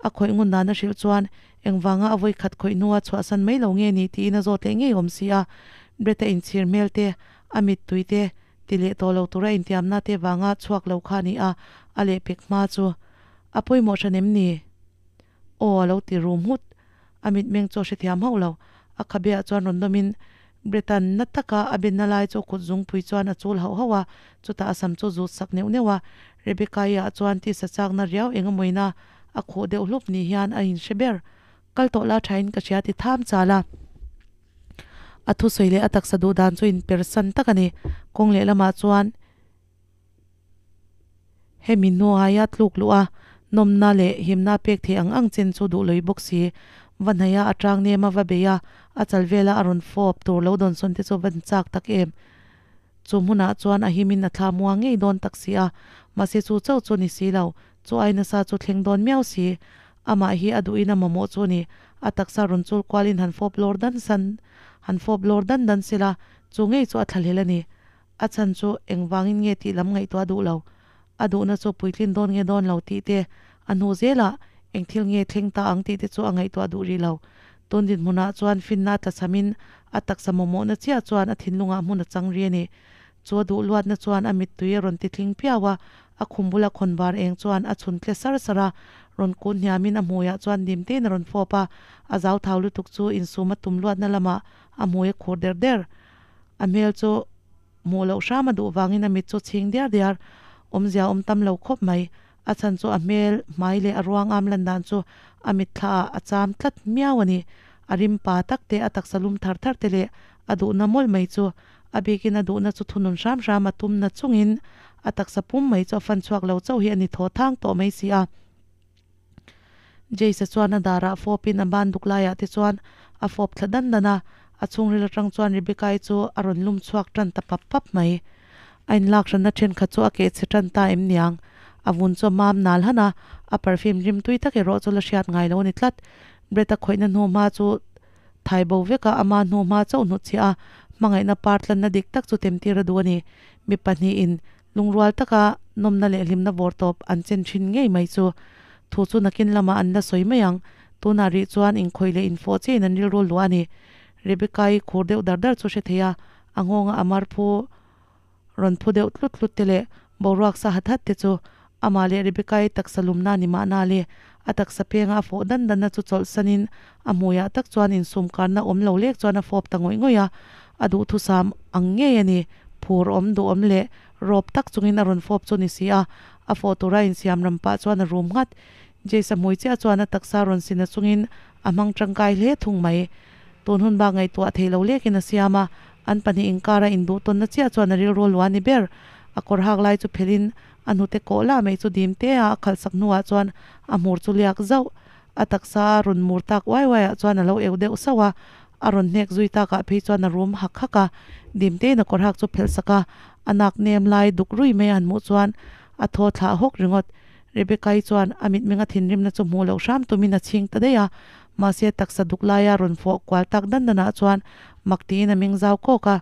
A khawih ngun dan a hrilh chuan engvanga a vawi khat khawih hnua chhuahsan mai lo nge ni tiin a zawt leh ngei awm si a. Brett-a inchhir hmel te, a mittui te, ti leh tawh lo tura intiamna te vanga chhuak lo kha a ni a, a lehpek hma chu a pawimawh hran em ni? Aw a lo ti rum nghut. A mitmeng chu a hrethiam hauh lo. A khabeah chuan rawn dawmin Brettan na taka a benna lai chu a kut zungpui chuan a chul hauh hauh a, chutah a sam chu zut sak neuh neuh a. Rebecca-i ah chuan tisa chakna riau eng emawina a khuh deuh hlup ni hian a inhre ber. Kal tawh la thain ka hria ti tham chal a. A thusawi leh a taksa duh dan chu inpersan tak a ni. Kawng lehlamah chuan. Hemi hnuaia tluk luh a, nawmna leh himna pek theih ang ang chen chu duh lawih bawk si. Va hnaih a, a tang nem a, va bei a, a chal vela a rawn fawp tur lo dawn sawn te chu va chak tak em. Chu hmunah chuan a himin a thla mua ngei dawn tak si a, mahse chu chauh chu ni si lo, chu ai nasa chu thleng dawn miau si. Amah hi a duhin a mamawh chu ni, a taksa rawn chul kualin han fawp lawr dan san, han fawp lawr dan dan sela, chu ngei chu a thlahlel a ni. A chhan chu engvangin nge tih lam ngaihtuah duh lo. A duhna chu puitlin dawn nge dawn lo tih te, a hnu zelah eng thil nge thleng ta ang tih te chu a ngaihtuah duh rih lo. Tun dinhmunah chuan finna tla chhamin a taksa mawmawhna chiah chuan a thinlungah hmun a chang ri a ni. Chu a duh luatna chuan a mittui a rawn ti tling piau a, a khum bula khawn var eng chuan a chhun tle sar sar a, rawn kun hniamin a hmuiah chuan dim tein a rawn fawp a, a zauthau lutuk chu insum a tum luatna lamah a hmui a khur der der. A hmel chu hmuh loh hram a duh vangin a mit chu chhing diar diar, awmzia awm tam lo khawp mai. A chhan chu a hmel, hmai leh a ruang am lan dan chu a mitthlaah a cham tlat miau a ni. A rim pa tak te, a taksa lum thar thar te leh a duhna mawlh mai chu a bikin a duhna chu thunun hram hram a tum na chungin a taksa pum mai chu a fan chhuak lo chauh hi a ni thaw thang tawh mai si a. Jace-a chuan a darah fawpin a ban duk laiah te chuan a fawp thla dan dan a, a chhungril atang chuan Rebecca-i chu a rawn lum chhuak tan ta pap pap mai. A inlak hranna thenkhat chu a keh chhe tan ta em niang? A vun chu a mam nal han a, a perfume rim tui tak erawh chu la hriat ngai lo a ni tlat. Brett-a khawihna hnu hma chu thai bo vek a, ama hnu hma chauh hnutchhiah a, hmangaihna par tlanna dik tak chu temtir a duh a ni. Mi pahnihin Lungrual taka nawmna leh hlimna vawr tawp an chen thin ngei mai chu thu chu nakin lamah an la sawi mai ang. Tunah rih chuan inkhawih leh infawh chiahin an rilru luah a ni. Rebecca-i khur deuh dar dar chu hre thei a, a nghawnga a mar phu rawn phu deuh tlut tlut te leh boruak sa hat hat te chu amah leh Rebecca-i taksa lumna ni mahna le a taksa penga a fawh dan danna chu chawlh sanin a hmuiah tak chuan insum karna awm lo lek chuan a fawp ta ngawih ngawih a, a duhthusam ang ngei a ni. Phur awm duh awm leh rawp tak chungin a rawn fawp chu ni si a, a fawh tura insiam ram pah chuan a rum nghat. Jace-a hmui chiah chuan a taksa rawn sin a chungin a hmang tangkai hle thung mai. Tun hun bak ngaihtuah thei lo lekin a siam a, an pahnih inkara induh tawnna chiah chuan a rilru luah a ni ber. A kawr hak lai chu phelhin a hnute kawh lah mai chu dim te a a khalhsak hnuah chuan a hmur chu liak zauh. A taksa a rawn mur tak uai uai ah chuan a lo eu deuh sauh a, a rawn hnek zui takah phei chuan a rum hak hak a, dim tein a kawr hak chu phelh sak a, a nak nem lai duk rui mai a han hmuh chuan a thaw thlah hawk ringawt. Rebecca-i chuan a mitmenga thinrimna chu hmuh loh hram tumin a chhing ta daih a, mahse taksa duk laia rawn fawh kual tak dan danah chuan mak tiin a meng zau kawk a,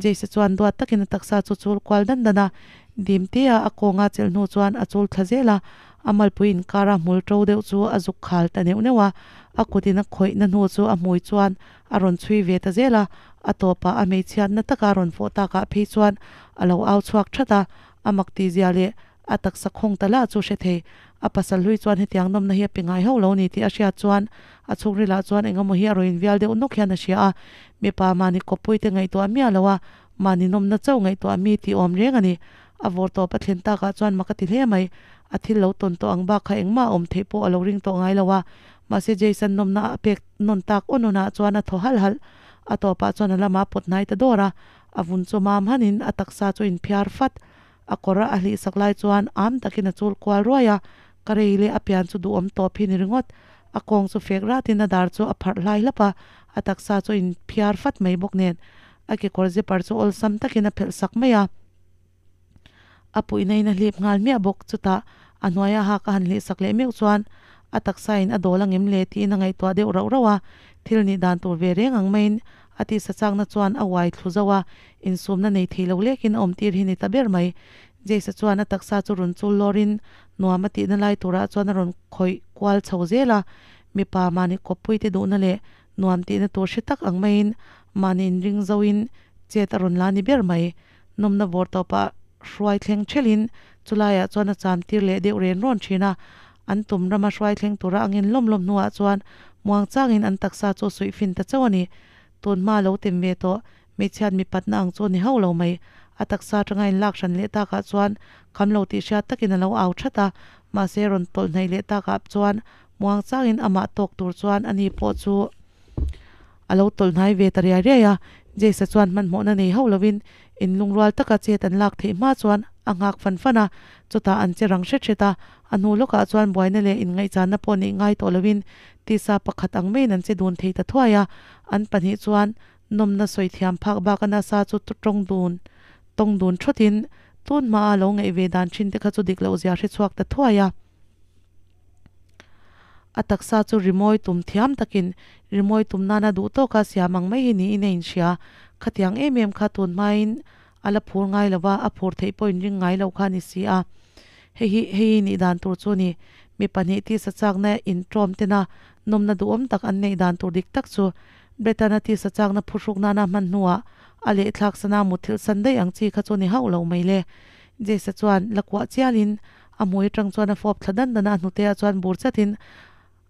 Jace-a chuan duat takin a taksa chu chul kual dan dan a, dim tea a kawnga chelh hnu chuan a chul thla zel a, a malpui inkara hmul ṭo deuh chu a zuk khal ta neuh neuh a, a kutin a khawihna hnu chu a hmui chuan a rawn chhui ve ta zel a, a tawpah a hmeichhiatna taka a rawn fawh takah phei chuan a lo au chhuak that a, a mak tihzia leh a taksa khawng ta lah chu hre thei. A pasal hlui chuan hetiang nawmna hi a pe ngai hauh lo ni tih a hriat chuan a chhungrilah chuan engemaw hi a rawn invial deuh nawk hian a hria a, mipa mahni kawppuite ngaihtuah miah lo a, mahni nawmna chauh ngaihtuah mi tih awm reng a ni. A vawr tawp a thlen takah chuan mak a ti hle mai. A thil lo tawn tawh ang bak kha engmah a awm theih pawh a lo ring tawh ngai lo a, mahse Jason nawmna a pek nawn tak awn awnah chuan a thaw halh halh. A tawpah chuan a lamah a pawt hnai ta dawr a. A vun chu mam hanin a taksa chu inphiar fat. A kawr a hlih sak lai chuan am takin a chul kual ruai a, ka rei leh a pian chu duhawm tawp hi ni ringawt. A kawng chu fek ratin a dar chu a pharh hlai hlap a, a taksa chu inphiar fat mai bawk nen a kekawr zipper chu awlsam takin a phelh sak mai a. A puihna in a hlip nghal miah bawk. Chutah a hnuaia hak a han hlih sak leh meuh chuan a taksa in a dawl angem le tiin a ngaihtuah deuh rauh rauh a, thil nih dan tur ve reng ang maiin a tihsa chakna chuan a uai thlu zo a, insumna nei thei lo lekin a awm tir hi ni ta ber mai. Jace-a chuan a taksa chu rawn chul lawrin nuam a tihna lai turah chuan a rawn khawih kual chho zel a, mipa mahni kawppuite duhna leh nuam tihna tur hre tak ang maiin mahni inring zoin chet a rawn la ni ber mai. Nawmna vawr tawpah hruai thleng thelhin chulaiah chuan a cham tir leh deuh ren rawn thin a, an tum rama hruai thleng tura a ngin lawm lawm hnuah chuan muang changin an taksa chu suih fin ta chauh a ni. Tun hma lo tem ve tawh hmeichhiat mipatna ang chu ni hauh lo mai. A taksa atanga inlak hran leh takah chuan kham lo tih hriat takin a lo au that a, mahse rawn tawlh hnaih leh takah chuan muang changin amah tawk tur chuan ani pawh chu A lo tawlh hnai ve ta riai riai a, Jace-a chuan hmanhmawhna nei hauh lovin inlungrual taka chet an lak theih hma chuan a nghak fan fan a, chutah an che rang hret hret a, a hnu lawkah chuan buaina leh inngaihchanna pawh neih ngai tawh lovin tisa pakhat ang maiin an che dun thei ta thuai a, an pahnih chuan nawmna sawi thiam phak bak a nasa chu tawng dun tawng dun thawtin tun hmaa lo ngaih ve dan thin te kha chu dik loh zia hre chhuak ta thuai a. A taksa chu rimawi tum thiam takin rimawi tum nana duh tawka siam ang mai hi niin a inhria. Khatiang em em kha tun hmain a la phur ngai lo va, a phur theih pawh inring ngai lo kha a ni si a. Hei hi hei hi nih dan tur chu a ni. Mi pahnih tisa chakna intawm tena nawmna duhawm tak an neih dan tur dik tak chu Bretana tisa chakna phuhruk nana hman hnuah a lehthlak sana mutthilh san daih ang chi kha chu ni hauh lo mai le. Jace-a chuan la kuah chialin A hmui atang chuan a fawp thla dan dan a, a hnuteah chuan bur chatin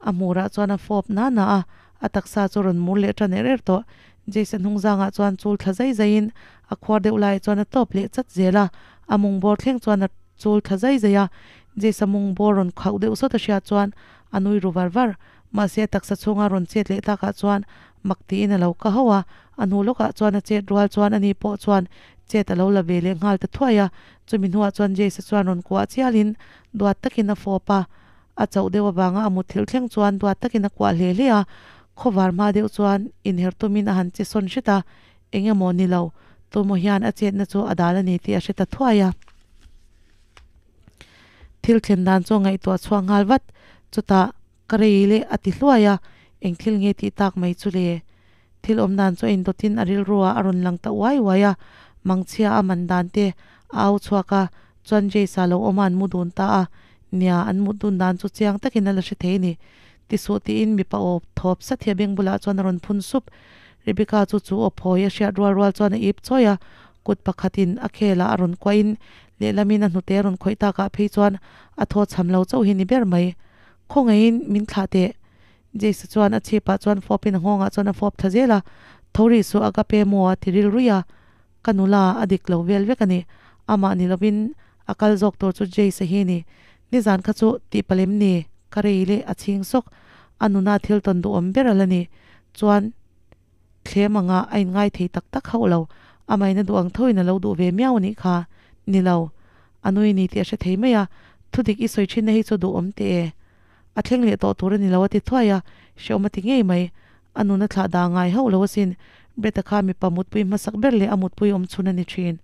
a hmurah chuan a fawp na na a, a taksa chu rawn mur leh tan er er tawh. Jason hnung zangah chuan chul thla zai zaiin a khuar deuh laiah chuan a tawp leh chat zel a, a mung bawr thleng chuan a chul thla zai zai a. Jason mung bawr rawn khauh deuh sawt a hriat chuan a nui ru var var. Mahse a taksa chhunga rawn chet leh takah chuan mak tiin a lo ka hauh a, a hnu lawkah chuan a chet rual chuan ani pawh chuan chet a lo la ve leh nghal ta thuai a, Chumi hnuah chuan Jace-a chuan rawn kuah chialin duat takin a fawp a, a chauh deuh avanga a mutthilh thleng chuan duat takin a kuah hle hle a, khawvar hma deuh chuan inher tumin a han che sawn hret a, eng emaw ni lo, tumaw hian a chetna chu a dal a ni tih a hre ta thuai a. Thil thlen dan chu a ngaihtuah chhuak nghal vat, chutah ka rei leh a ti hluai a, eng thil nge tih tak mai chu le? Thil awm dan chu a indawtin a rilru ah a rawn lang ta uai uai a, mangchhia a man dan te a au chhuak a, chuan Jace-a lo awm a an mu dun ta a, nia an mut dun dan chu chiang takin a la hre thei a ni. Tisuh tiin mipa aw thawp sat hi a beng bulah chuan a rawn phun sup. Rebecca chu chu aw phawi a hriat rual rual chuan a ip chawi a, kut pakhatin a khelah a rawn kuahin lehlamin a hnute a rawn khawih takah phei chuan a thaw chham lo chauh hi ni ber mai. Khawngaihin min thlah teh. Jace chuan a chhipah chuan fawpin a nghawngah chuan a fawp thla zel a, Tho rih suh Agape maw a ti ril ruih a, ka nula a dik lo vel vek a ni, amah ni lovin a kal zawk tur chu Jace hi ni, nizan kha chu tih palem ni, ka rei leh a chhing sawk, a nuna thil tawn duhawm ber a la ni, chuan thlem anga a inngai thei tak tak hauh lo, amahin a duh ang thoin a lo duh ve miau a nih kha, ni lo, a nui ni tih a hre thei mai a, thudik i sawi thinna hi chu duhawm teh e. A thleng leh tawh tur a ni lo a ti thuai a, hrehawm a ti ngei mai. A nun a thlah dah ngai hauh lo asin, Brett-a kha mipa mutpui hmasak ber leh a mutpui awm chhun a ni thin.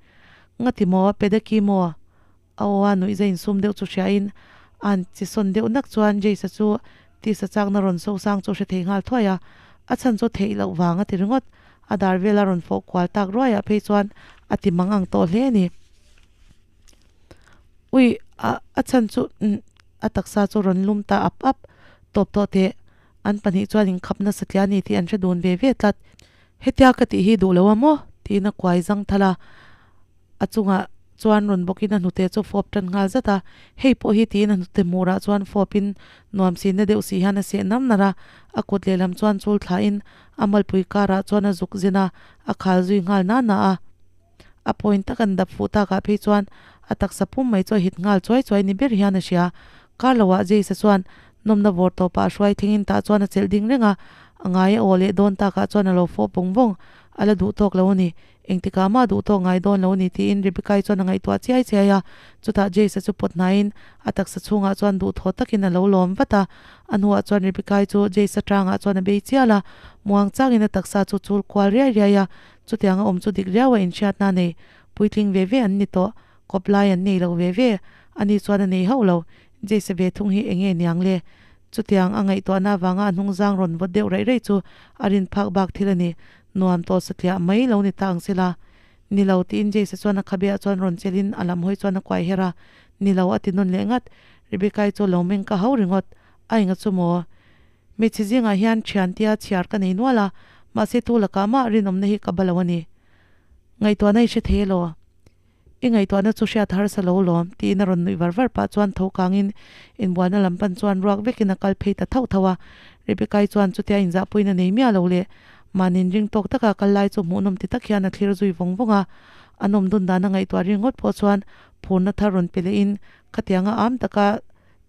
Ngati maw, Pedeki maw? A aw a nuihza insum deuh chu hriain a han chi sawn deuh nak chuan Jace-a chu tisa chakna rawn so sang chu hre thei nghal thuai a, a chhan chu theih loh vang a ti ringawt. A dar vela rawn fawh kual tak ruaiah phei chuan a ti mang ang tawh hle a ni. Ui, a a chhan chu umm a taksa chu rawn lum ta ap ap tawp tawh teh. An pahnih chuan inkhap nasa tliah a ni tih an hre dun ve ve tlat. Hetia ka tih hi duh lo a maw? tiin a kuai zang thal a. A chungah chuan rawn bawkin a hnute chu fawp tan nghal zat a. Hei pawh hi tiin a hnute hmurah chuan fawpin nuam si na deuh si hian a seh nar nar a. A kut lehlam chuan chul thlahin a malpui karah chuan a zuk zin a, a khal zui nghal na na a. A point tak an dap fuh takah phei chuan a taksa pum mai chu a hit nghal chuai chuai ni ber hian a hria. Kar loah Jace-a chuan nawmna vawr tawpah a hruai thlengin tah chuan a chelh ding reng a, a ngai a aw leh dawn takah chuan a lo fawh vawng vawng. A la duh tawk lo a ni. Engtikah mah duh tawk ngai dawn lo a ni tiin Rebecca-i chuan a ngaihtuah chiai chiai a. Chutah Jace-a chu pawt hnaiin a taksa chhungah chuan duhthawh takin a lo lawm vat a. A hnuah chuan Rebecca-i chu Jace-a tangah chuan a bei chial a. Muang changin a taksa chu chul kual riai riai a. Chutianga awm chu dik riau a inhriatna a nei. Puitling ve ve an ni tawh. Kawp lai an nei lo ve ve. Ani chuan a nei hauh lo. Jace-a ve thung hi enge niang le? Chutiang a ngaihtuahna avanga a hnungzang rawn vawt deuh raih raih chu a rin phak bak thil a ni. Nuam tawh satliah mai lo ni ta ang sela. Ni lo tiin Jace-a chuan a khabeah chuan rawn chelhin a lam hawi chuan a kuai her a. Ni lo a ti nawn leh ngat. Rebecca-i chu a lo meng ka hau ringawt. A enga chu maw? Hmeichhe zingah hian thian tia chhiar ka nei nual a, mahse tu lakah mah rinawmna hi ka ba lo a ni. Ngaihtuahna i hre thei elaw? I ngaihtuahna chu hriat harsa lo lawm, tiin a rawn nuih var var pah chuan tho kangin inbualna lam pan chuan ruak vekin a kal phei ta thauh thauh a. Rebecca-i chuan chutia inzahpuiin a nei miah lo leh mahni'n ring tawk taka a kal lai chu hmuhnawm ti tak hian a thlir zui vawng vawng a. A nawm dun dan a ngaihtuah ringawt pawh chuan phurna thar rawn pe lehin khatianga am taka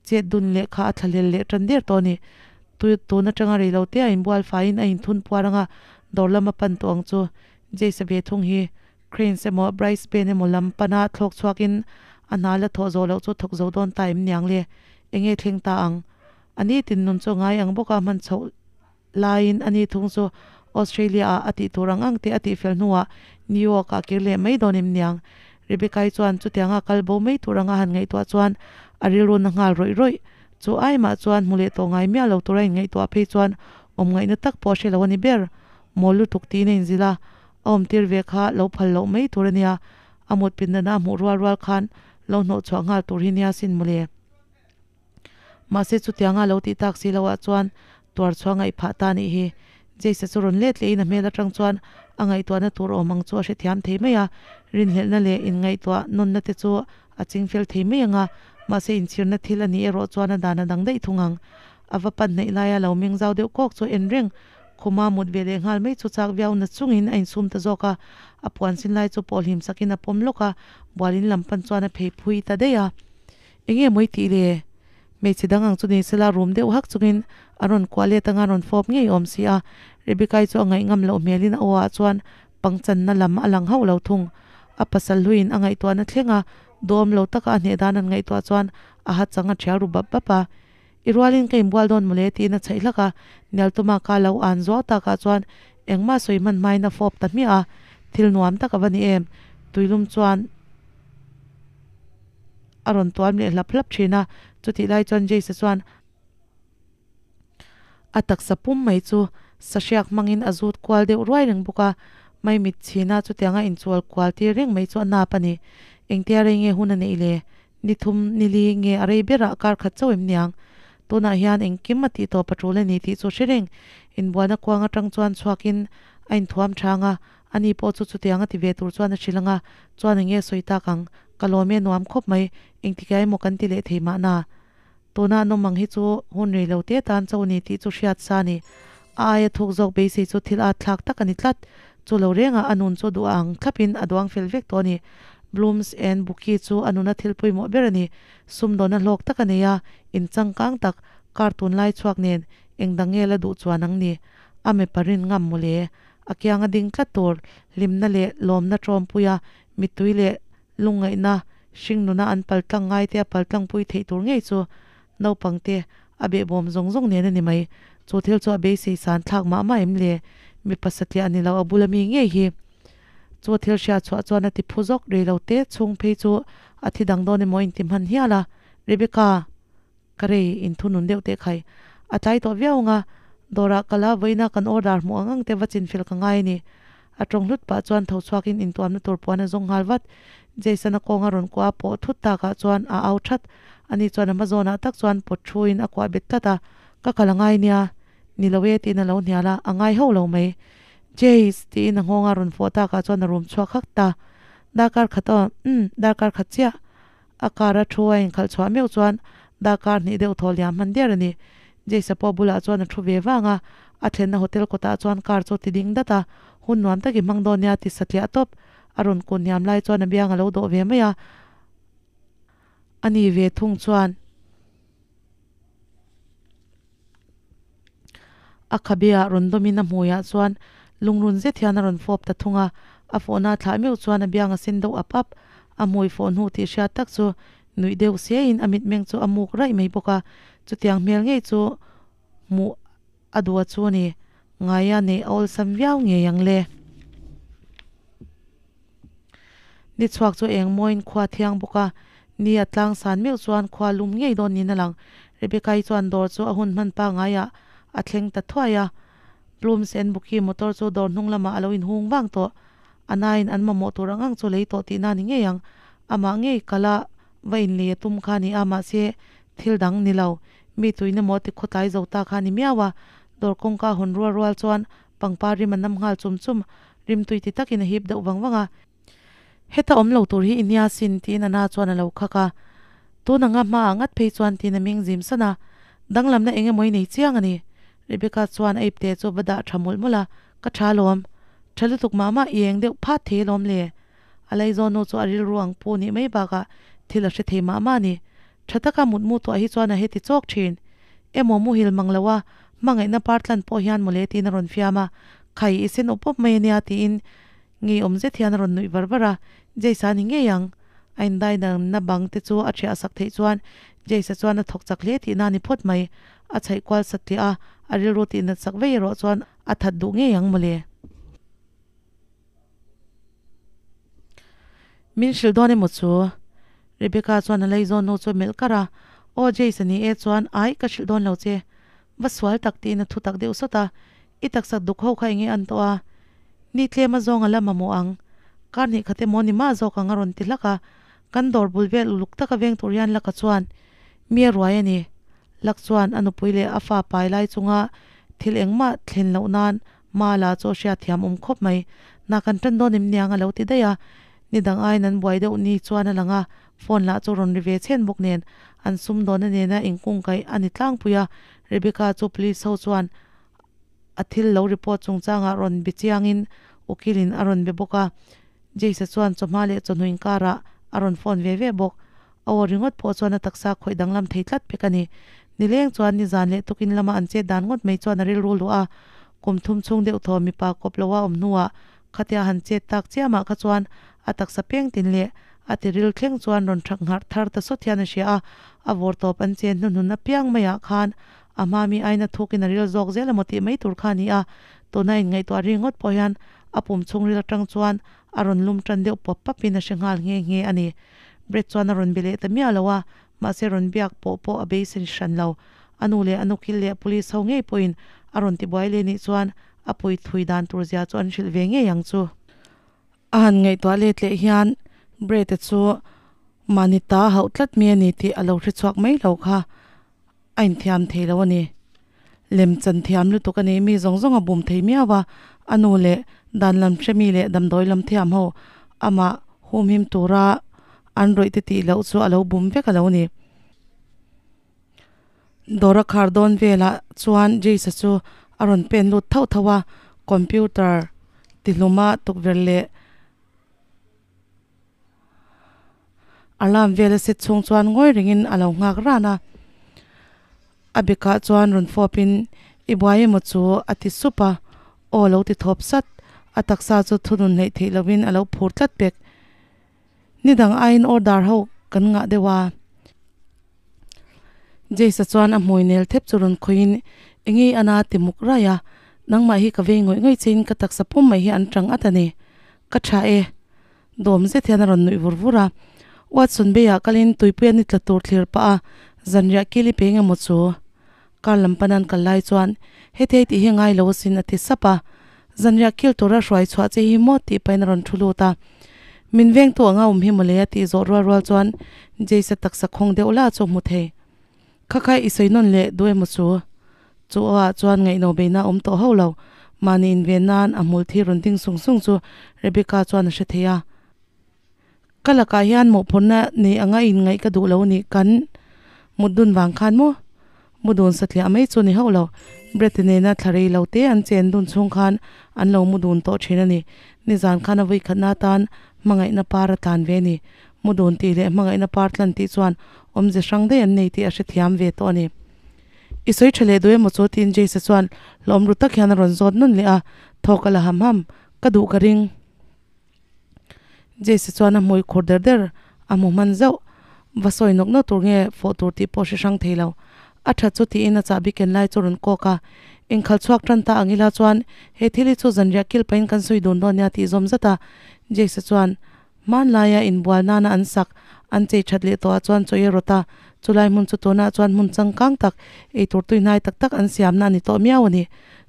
chet dun leh kha a thlahlel leh tan der tawh a ni. Tui tun atanga rei lo te a inbual faiin a inthun puar anga dawr lam a pan tawh ang chu. Jace-a ve thung hi Cranes emaw Brisbane emaw lam pana thlawk chhuakin a hna la thawh zawh loh chu thawk zo dawn ta em niang le? Enge thleng ta ang? A ni tin nun chu ngai ang bawka hman chhoh laiin a ni thung chu Australia ah a tih tur ang ang te a tih fel hnuah New York ah kir leh mai dawn em niang? Rebecca-i chuan chutianga kal bo mai tur anga han ngaihtuah chuan a rilru na nghal rawih rawih. Chu aimah chuan hmu leh tawh ngai miah lo tura inngaihtuah phei chuan awm ngaihna tak pawh a hre lo a ni ber. Mawl lutuk tiin a inzilh a, A awmtir ve kha lo phal loh mai tur a nia, a mut pindana a hmuh rual rual khan lo hnawh chhuah nghal tur hi nia sin mawle. Mahse chutianga lo tih tak si loah chuan tuar chhuah ngaih phah ta nih hi. Jace-a chu rawn let lehin a hmel atang chuan a ngaihtuahna tur awm ang chu a hrethiam thei mai a, rinhlelhna leh inngaihtuah nawnna te chu a chingfel thei mai ang a, mahse inchhirna thil a nih erawh chuan a dan a dang daih thung ang. A va pan hnaih laia lo meng zau deuh kawk chu en reng Khuma mut ve leh nghal mai chu chak viau na chungin a insum ta zawk a, a puan sin lai chu pawh hlim sakin a pawm lawk a, bualin lam pan chuan a phei phui ta daih a. Enge mawi tih le? Hmeichhe dang ang chu ni sela rum deuh hak chungin a rawn kuah let anga rawn fawp ngei awm si a, Rebecca-i chu a ngaih ngam loh hmelin a aw ah chuan pangchanna lam a lang hauh lo thung. A pasal hluiin a ngaihtuahna thleng a, duhawm lo taka a hneh dan an ngaihtuah chuan a ha chang a thial ru bap bap a. I rualin ka inbual dawn mawle tiin a chhaih hlak a, Nialtuma ka lo an zuau takah chuan engmah sawi hman hmain a fawp ta hmiah a, thil nuam tak a va ni em? Tuilum chuan a rawn tuam leh hlap hlap thin a, chutih lai chuan Jace-a chuan a taksa pum mai chu sahriak hmangin a zut kual deuh ruai reng bawk a, maimit chhina chutianga inchual kual tir reng mai chu a nap a ni. Engtia rei nge hun a neih le? Ni thum, ni li nge a rei berah kar khat chauh em niang? Tunah hian engkim a tih tawp a tul a ni tih chu hre reng. Inbualna kuang atang chuan chhuakin a inthuam chang a, ani pawh chu chutiang a ti ve tur chuan a hrilh ang a, chuan eng nge sawi tak ang? Ka lawm e nuam khawp mai, engtikai emaw kan ti leh thei mahna? Tuna an awm ang hi chu hun rei lo te tan chauh a ni tih chu hriat sa a ni. A aia thuk zawk beisei chu thil at thlak tak a ni tlat. Chu lo rengah a nun chu duh ang thlapin a duang fel vek tawh a ni. Blooms and Bookie chu a nuna thil pawimawh ber a ni. Sumdawnna hlawk tak a nei a, in changkang tak, kar tunlai chhuak nen eng dang nge la duh chuan ang ni. A mipa rin ngam mawle. A kianga ding tlat tur, hlimna leh lawmna tawmpuia mittui leh Lungngaihna, hringnuna an paltlang ngaite a paltlangpui theih tur ngei chu naupangte a behbawm zawng zawng nen a ni mai. Chu thil chu a beisei san thlak mah mah em le? Mipa satliah a ni lo, a bula mi ngei hi. Chu thil hriat chhuah chuan a ti phu zawk rei lo te chhung phei chu a thi dang dawn emaw inti hman hial a. Rebecca! Ka rei inthunun deuh teh khai. A tlai tawh viau ang a, dawrah kal a, vawiina kan order hmuh ang ang te va chinfel ka ngai a ni. A tawng hlut pah chuan tho chhuakin intuamna tur puan a zawng nghal vat. Jason a kawng a rawn kuah a pawh thut takah chuan a au that. Ani chuan a hma zawnah tak chuan pawt thuin a kuah bet tlat a, Ka kal a ngai nia. Ni lo e tiin a lo hnial a, a ngai hauh lo mai. Jace! tiin a nghawng a rawn fawh takah chuan a rum chhuak hak ta. Darkar khat aw, umm, darkar khat chiah. A car a thu a inkhalh chhuah meuh chuan darkar hnih deuh thaw liam hman der a ni. Jace-a pawh bulah chuan a thu ve vang a, a thlenna hotel kawtah chuan car chu ti ding dat a, hun nuam tak i hmang dawn nia ti satliah tawp. A rawn kun hniam lai chuan a biang a lo dawh ve mai a, a ni ve thung chuan. A khabeah rawn dawmin a hmuiah chuan Lungrun zet hian a rawn fawp ta thung a, a fawhna thlah meuh chuan a biang a sen deuh ap ap. A hmui fawh hnu tih hriat tak chu nuih deuh siaiin a mitmeng chu a muk raih mai bawk a, chutiang hmel ngei chu hmuh a duh a chu a ni. Ngaia neih a awlsam viau ngei ang le. Ni chhuak chu eng mawiin khua thiang bawk a, ni a tlang san meuh chuan khua lum ngei dawn niin a lang. Rebecca-i chuan dawr chu a hun hman pangaiah a thleng ta thuai a. Blooms and Bookie motor chu dawr hnung lamah a lo inhung vang tawh. A nain an mamawh tur ang ang chu lei tawh tihna ni ngei ang. Amah ngei kala va inlei a tum kha a ni a, mahse thil dang ni lo. Mi tuin emaw ti khawtlai zo ta kha a ni miau a. Dawr kawngka hawn rual rual chuan pangpar rim a nam nghal chum chum. Rimtui ti takin a hip deuh vang vang a. Heta awm lo tur hi i nia sin tiin a na chuan a lo khak a. Tun anga hmaah ngat phei chuan tiin a meng zim san a. Danglamna eng emaw i nei chiang a ni. Rebecca chuan a ipte chu va dah tha mawlh mawlh a, Ka tha alawm. Tha lutuk mah mah i eng deuh phat thei alawm le. A laizawn nu chu a rilru ang pu nih mai bakah thil a hre thei mah mah a ni. Tha taka mutmu tuah hi chuan a heti chawk thin. Emaw muhil mang lo a, hmangaihna par tlan pawh hian mawle tiin a rawn fiam a. Khai i sen up up mai a nia tiin Ngeiawm zet hian a rawn nuih var var a, Jace-a ni ngei ang. A indaidanna bang te chu a ṭhiah sak theih chuan Jace-a chuan a thawk chak hle tihna a ni phawt mai. A chhaih kual sat tliah a, a rilru tihnat sak vei erawh chuan a that duh ngei ang mawle. Min hrilh dawn emaw chu? Rebecca chuan a laizawn nu chu a melh kar a, Aw Jace-a ni e chuan ai ka hrilh dawn lo che. Va sual tak tiin a thu tak deuh sawt a, I taksak duk ho kha enge an tawh a? Ni tlem a zawng a la mamawh ang. Kar hnih khat emaw ni mah zawk ang a rawn ti hlak a. Kan dawr bul vel uluk taka veng tur hian Laka chuan mi a ruai a ni. Lak chuan a nupui leh a fa pai lai chunga thil engmah thlen loh nan hma la chu a hriatthiam awm khawp mai. Hna kan tan dawn em niang a lo ti daih a. Ni dang aiin an buai deuh ni chuan a lang a, phone lah chu rawn ri ve chhen bawk nen an sumdawna nena inkungkaih a ni tlangpui a. Rebecca chu police ho chuan a thil lo report chungchangah rawn be chiangin ukilin a rawn be bawk a, Jace-a chuan chawhma leh chawhnu inkarah a rawn phone ve ve bawk. A aw ringawt pawh chuan a taksa khawih danglam thei tlat pek a ni. Nileng chuan nizan leh tukin lama an chet dan ngawt mai chuan a rilru luah a, kum thum chhung deuh thaw mipa kawp loa awm hnuah khatia han chet tak chiamah kha chuan a taksa peng tin leh a tiril thleng chuan rawn thak ngharh thar ta sawt hian a hria a, a vawr tawp an chen hnuhnun apiang maiah khan A hma mi aina thukin a ril zawk zel emaw tih mai tur kha a ni a, tuna inngaihtuah ri ngawt pawh hian a pum chhungril atang chuan a rawn lum tan deuh pawp pawpin a hre nghal nghe nghe a ni. Brett chuan a rawn be leh ta miah lo a, mahse rawn biak pawh pawh a beisei hran lo. A nu leh a nukil leh police ho ngei pawhin a rawn tibuai leh nih chuan a pui thui dan tur zia chu an hrilh ve ngei ang chu. A han ngaihtuah let leh hian Brett-a chu mahni ta hauh tlat mi a ni tih a lo hre chhuak mai lo kha. A inthiam thei lo a ni. Lem chan thiam lutuk a ni. Mi zawng zawng a bum thei miau a, a nu leh dan lam hre mi leh damdawi lam thiam ho amah humhim tura an rawih te tih loh chu a lo bum vek a lo ni. Dawra khar dawn velah chuan Jace-a chu a rawn pen lut thauh thauh a, computer tihluma tukverh leh Alarm vel a set chhung chuan ngawi rengin a lo nghak ran a, a bekah chuan rawn fawpin i buai emaw chu a ti sup a, aw lo ti thawp sat, a taksa chu thunun hleih theih lovin a lo phur tlat pek. Ni dang aiin order ho kan ngah deuh a. Jace-a chuan a hmui nel thep chu rawn khawihin enge i ana ti muk raih a, nangmah hi ka vei ngawih ngawih chein ka taksa pum mai hi an tang at a ni. Ka tha e. Dawm zet hian a rawn nuih vur vur a. Watson Bay-ah kalin tuipui a ni tla tur thlir pah a, zanriah kil i pe eng emaw chu? Car lam panan kal lai chuan, Hethei tih hi ngai lo asin a ti sap a. Zanriah kil tura hruai chhuah che hi maw tih pahin a rawn thu lut a. Min vengtu anga awm hi mawle a tih zawh rual rual chuan Jace-a taksa khawng deuh lah chu a hmu thei. Kha kha i sawi nawn leh duh emaw chu? Chu aw ah chuan ngaihno beina awm tawh hauh lo. Mahni inven nan a hmul thi rawn ding sung sung chu Rebecca chuan a hre thei a. Ka lakah hian mawhphurhna nei anga inngaih ka duh lo nih kan mut dun vang khan maw? Mu dun satliah mai chu ni hauh lo. Brett-a nena thla rei lo te an chen dun chhung khan an lo mu dun tawh thin a ni. Nizan khan a vuikhatna atan hmangaihna par a tlan ve a ni. Mu dun tih leh hmangaihna par tlan tih chuan awmze hrang daih an nei tih a hrethiam ve tawh a ni. I sawi tha leh duh emaw chu tiin Jace-a chuan hlawm ru tak hian a rawn zawt nawn leh a, thawk a la ham ham. Ka duh ka ring. Jace-a chuan a hmui khur der der a hmu hman zauh. Va sawi nawk nawk tur nge fawh tur tih pawh hre hrang thei lo. A that chu tiin a chahbi ken lai chu rawn kawk a. Inkhal chhuak tan ta ang ila chuan he thil hi chu zanriah kil pahin kan sawi dun dawn nia tih zawm zat a. Jace-a chuan Hmanlaia inbual nana an sak, an chei that leh tawhah chuan chaw i rawt a, chulai hmun chu tunah chuan hmun changkang tak, eitur tuihnai tak tak an siamna a ni tawh miau a ni.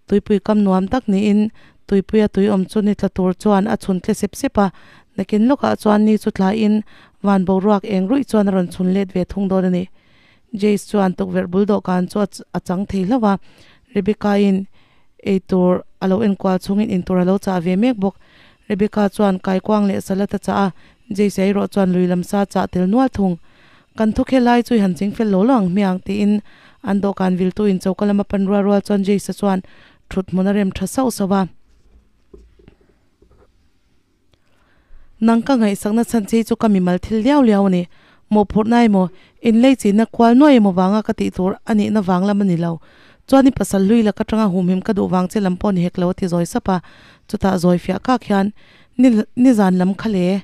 Tuipui kam nuam tak niin tuipuia tui awm chu ni tla tur chuan a chhun tle sep sep a, nakin lawkah chuan ni chu tlain van boruak eng ruih chuan a rawn chhun let ve thung dawn a ni. Jace chuan tukverh bul dawhkan chu a chang thei hlauh a, Rebecca-in eitur a lo enkual chungin intur a lo chah ve mek bawk. Rebecca chuan kaikuang leh salad a chah a, Jace erawh chuan lui lam sa chah tel nual thung. Kan thu khe lai chu i han ching fel lo lo ang hmiang, tiin an dawhkan viltu in choka lama pan rual rual chuan Jace-a chuan thut hmun a rem tha sauh sauh a. Nang ka ngaihsakna chhan che hi chu ka mimal thil liau liau a ni. Mawhphurhna emaw, inlei chinna kual nuai emaw vanga ka tih tur a nihna vang lam a ni lo. Chuan i pasal hlui lak atanga humhim ka duh vang che lam pawh ni hek lo a ti zawi sap a. Chutah zawi fiah kak hian, Ni, nizan lam kha le.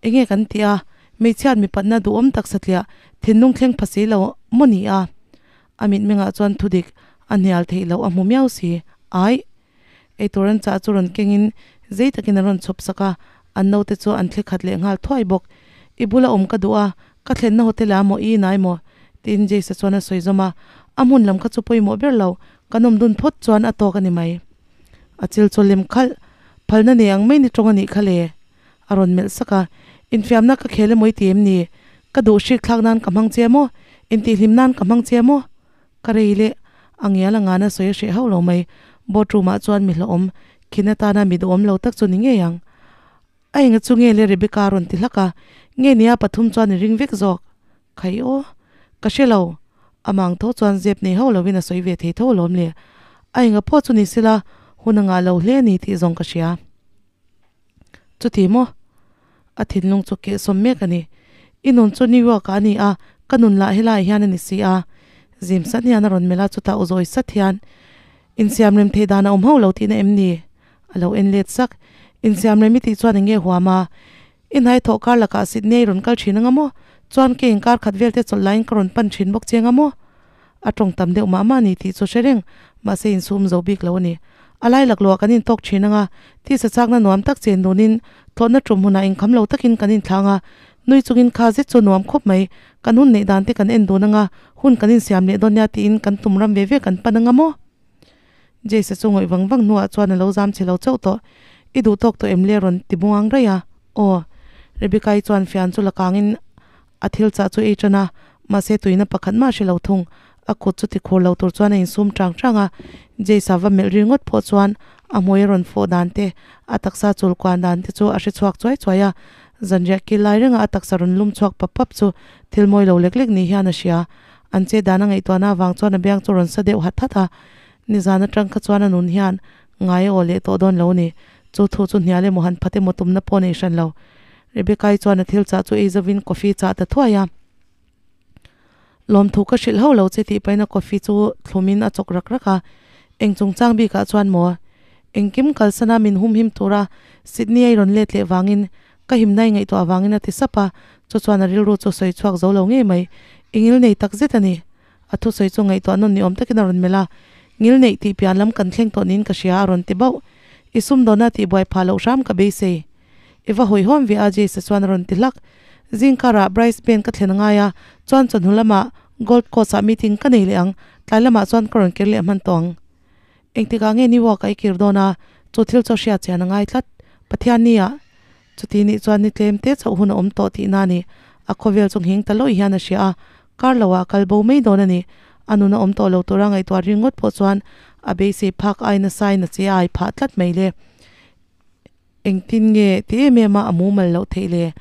Enge kan tih a, hmeichhiat mipatna duhawm tak satliah thinlung thleng pha si lo maw ni a? A mitmengah chuan thudik a hnial theih loh a hmu miau si. Aih! Eitur an chah chu rawn kengin zei takin an rawn chhawp sak a, an naute chu an thli khat leh nghal thuai bawk. I bula awm ka duh a, ka thlenna hotel ah maw i inai maw? tiin Jace-a chuan a sawi zawm a, a hmun lam kha chu pawimawh ber lo, kan awm dun phawt chuan a tawk a ni mai. A chil chaw lem khalh, phalna nei ang mai ni tawng a nih kha le. A rawn melh sak a, Infiamna ka khel emaw i ti em ni? Ka duh hrik thlak nan ka hmang che maw? Intihhlim nan ka hmang che maw? Ka rei leh a ngial a ngana sawi a hreh hauh lo mai. Board room ah chuan mi hlauhawm khin atana mi duhawm lo tak chu ni ngei ang. A enga chu nge le Rebecca a rawn ti hlak a, nge nia pathum chuan i ring vek zawk. Khai aw. Ka hre lo. Amang tho chuan zep nei hauh lovin a sawi ve thei tho alawm le. A enga pawh chu ni sela hun a ngah lo hle a ni tih zawng ka hria. Chuti maw? A thinlung chu kehsawm mek a ni. I nun chu New York ah a ni a, ka nun lah helaiah hian a ni si a. Zim sat hian a rawn melh a, chutah u zawi sat hian, Insiam rem theih dan a awm hauh lo tihna em ni? A lo en let sak. Insiam rem i tih chuan eng nge huam a? I hnai thawh kar lakah Sydney rawn kal thin anga maw? Chuan ke inkar khat vel te chawlh laiin ka rawn pan thin bawk che anga maw? A tawng tam deuh mah mah a ni tih chu hre reng, mahse insum zo bik lo a ni. A lai laklawh kan intawk thin anga, tisa chakna nuam tak chen dunin thlawhna tum hunah inkham lo takin kan inthlang a, nui chungin kha zet chu nuam khawp mai, kan hun neih dan te kan en dun anga, hun kan insiam leh dawn nia tiin kan tum ram ve ve kan pan anga maw? Jace-a chu ngawih vang vang hnuah chuan a lo zam chhe lo chauh tawh. I duh tawk tawh em le rawn ti bung ang raih a? Aw. Rebecca-i chuan fian chu la kangin A thil chah chu ei tan a, mahse tuina pakhat mah a hre lo thung. A kut chu ti khur lo tur chuan a insum chang chang a, Jace-a va melh ri ngawt pawh chuan a hmui a rawn fawh dan te, a taksa chul kuan dan te chu a hre chhuak chuai chuai a. Zanriah kil lai renga a taksa rawn lum chhuak pap pap chu thil mawi lo lek lek ni hian a hria. An che dan a ngaihtuahna avang chuan a biang chu rawn sa deuh hat hat a. Nizan atang kha chuan a nun hian ngai a aw leh tawh dawn lo a ni. Chu thu chu hnial emaw han phat emaw tumna pawh nei hran lo. Rebecca-i chuan a thil chah chu ei zovin coffee chah ta thuai a. Lawmthu ka hrilh hauh lo che tih pahin a coffee chu thlumin a chawk rak rak a. Eng chungchang bikah chuan maw? Engkim kalsana min humhim tura Sydney-a i rawn let leh vangin ka himna i ngaihtuah avangin a ti sap a, chu chuan a rilru chu sawi chhuak zo lo ngei mai. I ngil nei tak zet a ni. A thusawi chu ngaihtuah nawn ni awm takin a rawn melh a, Ngil neih tih pian lam kan thleng tawh niin ka hria a rawn ti bauh. I sumdawna tihbuai phah loh hram ka beisei. I va hawihawm ve a Jace-a chuan a rawn ti hlak. Zingkarah Brisbane ka thlen a ngai a, chuan chawhnu lamah Gold Coast-ah meeting ka nei leh ang, tlai lamah chuan ka rawn kir leh hman tawh ang. Engtikah nge New York-ah i kir dawn a, chu thil chu a hriat chian a ngai tlat. Pathian nia, chuti nih chuan ni tlem te chauh hun a awm tawh tihna a ni. A khawvel chu nghing ta lawih hian a hria a, kar loah a kal bo mai dawn a ni. A nun a awm tawh lo tura ngaihtuah ringawt pawh chuan a beisei phak aina sain a che a ai phah tlat mai le. Engtin nge ti em em a a mumal loh theih le?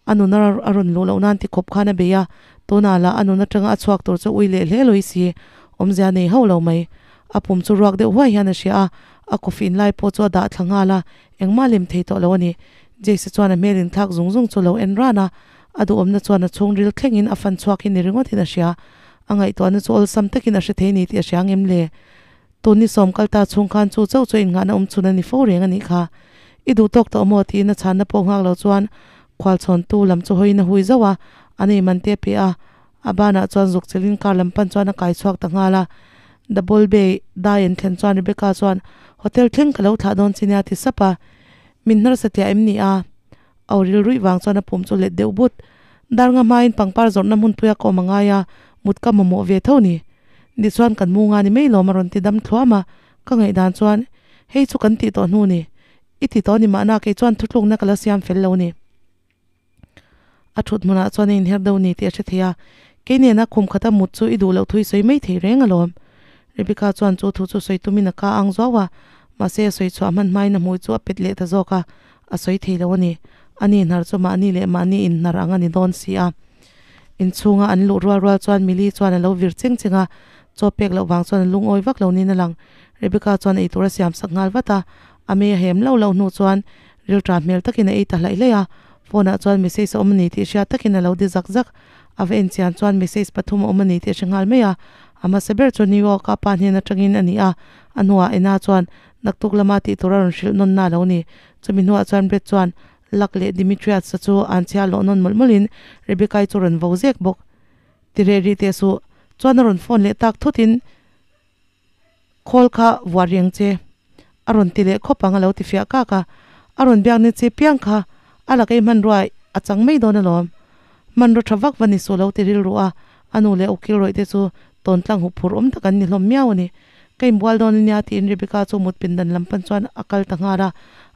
A nun a rawn luh loh nan ti khawp khan a bei a, tunah lah a nun atanga a chhuak tur chu ui leh hle lawih si, awmzia nei hauh lo mai. A pum chu ruak deuh huai hian a hria a, a coffee in lai pawh chu a dah thla nghal a, engmah lem thei tawh lo a ni. Jace chuan a hmel inthlak zung zung chu lo en ran a, a duhawmna chuan a chhungril thlengin a fan chhuak hi ni ringawtin a hria. A ngaihtuahna chu awlsam takin a hre thei ni tih a hria ang em le? Tun ni sawm kal ta chhung khan chu chauh chu innghahna awm chhun a ni fo reng a nih kha. I duh tawk tawh maw? tiin a chhanna pawh nghak lo chuan khualchhawntu lam chu hawiin a hui zauh a, a nei man te a pe a. A banah chuan zuk chelin car lam pan chuan a kai chhuak ta nghal a. Double Bay dai an thlen chuan Rebecca chuan, Hotel thleng ka lo thlah dawn che nia ti sap a. Min hnarsa tliah em ni a? Au ril ruih vang chuan a pum chu let deuh but. Dar nga hmain pangpar zawrhna hmunpuia ka awm a ngai a, mut ka mamawh ve tho ni. Ni chuan kan mu nga ni mai lawm a rawn ti dam thluam a, ka ngaihdan chuan, Hei chu kan tih tawh hnu ni. I ti tawh ni mahna kei chuan thutlukna ka la siam fel lo ni. A thut hmunah chuan a inher deuh ni tih a hre thei a, Kei nena khum khata mut chu i duh loh thui sawi mai thei reng alawm. Rebecca chuan chu thu chu sawi tumin a ka ang zuau a, mahse a sawi chhuah hman hmain a hmui chu a pet leh ta zawk a, a sawi thei lo a ni. Ani hnar chu mahni leh mahni inhnar ang a ni dawn si a. Inchhunga an luh rual rual chuan Millie chuan a lo vir cheng cheng a, chaw pek loh vang chuan a lungawi vak lo niin a lang. Rebecca chuan eitur a siam sak nghal vat a, a mei a hem lo loh hnu chuan Rilṭa hmel takin a ei ta hlaih hlaih a, phone ah chuan message a awm a ni tih hriat takin a lo di zak zak. A va en chian chuan message pathum a awm a ni tih a hre nghal mai a. A hmasa ber chu New York a pa hnen atangin a ni a, a hnuah Ena chuan naktuk lama tih tur a rawn hrilh nawn na a lo ni. Chumi hnuah chuan Brett chuan Luck leh Dimitrius-a chu an chhia lawh nawn mawlh mawlhin Rebecca-i chu rawn vo zek bawk. Ti reh rih teh suh. Chuan a rawn phone leh tak thutin. Khawl kha vuah reng che. A rawn ti leh khawp ang a lo ti fiah kak a. A rawn biak ni che piang kha a la kei hmanrua a chang mai dawn alawm. Hmanraw tha vak va ni suh lo ti rilru a, a nu leh ukil rawih te chu tawn tlang huh phur awm tak an ni hlawm miau a ni. Ka inbual dawn ania tiin Rebecca chu mut pindan lam pan chuan a kal ta nghal a.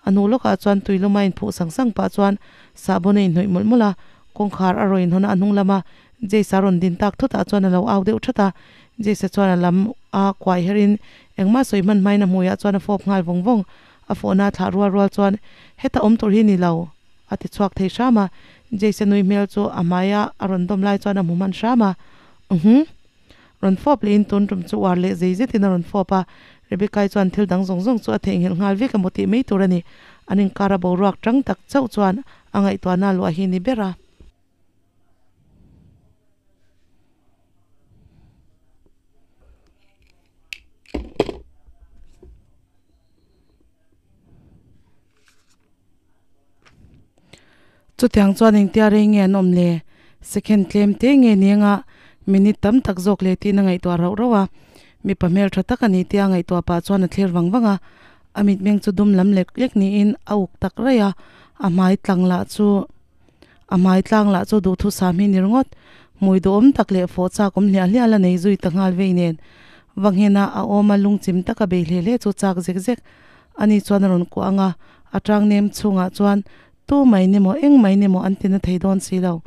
A hnu lawkah chuan tui luma inphuh sang sang pah chuan sahbawn a inhnawih mawlh mawlh a, kawngkhar a rawn inhawn a, a hnung lama Jace-a rawn din tak thutah chuan a lo au deuh that a, Jace-a chuan a lam a kuai herin engmah sawi hman hmain a hmuiah chuan a fawp nghal vawng vawng. A fawhna a thlah rual rual chuan, Heta awm tur hi ni lo, a ti chhuak thei hram a. Jace-a nui hmel chu a hmaia a rawn dawm lai chuan a hmu hman hram a, Uhmm. Rawn fawp lehin tun tum chu uar leh zei zetin a rawn fawp a, Rebecca-i chuan thil dang zawng zawng chu a theihnghilh nghal vek emaw tih mai tur a ni. An inkar a boruak tang tak chauh chuan a ngaihtuahna luah hi ni ber a. Chutiang chuan engtia rei nge an awm le? Second tlem te nge ni anga minute tam tak zawk leh tiin a ngaihtuah rauh rauh a. Mipa hmeltha tak a ni tia ngaihtuah pah chuan a thlir vang vang a. A mitmeng chu dum lam lek lek niin a uk tak raih a, a hmai tlang lah chu. A hmai tlang lah chu duhthusam hi ni ringawt, hmui duhawm tak leh fawh chak awm hliah hliah la nei zui ta nghal vei nen. Vanghena a awm a lungchim taka bei hle hle chu chak zek zek a ni chuan a rawn kuah ang a, a tang nem chhungah chuan tu mai ni maw eng mai ni maw an ti na thei dawn si lo.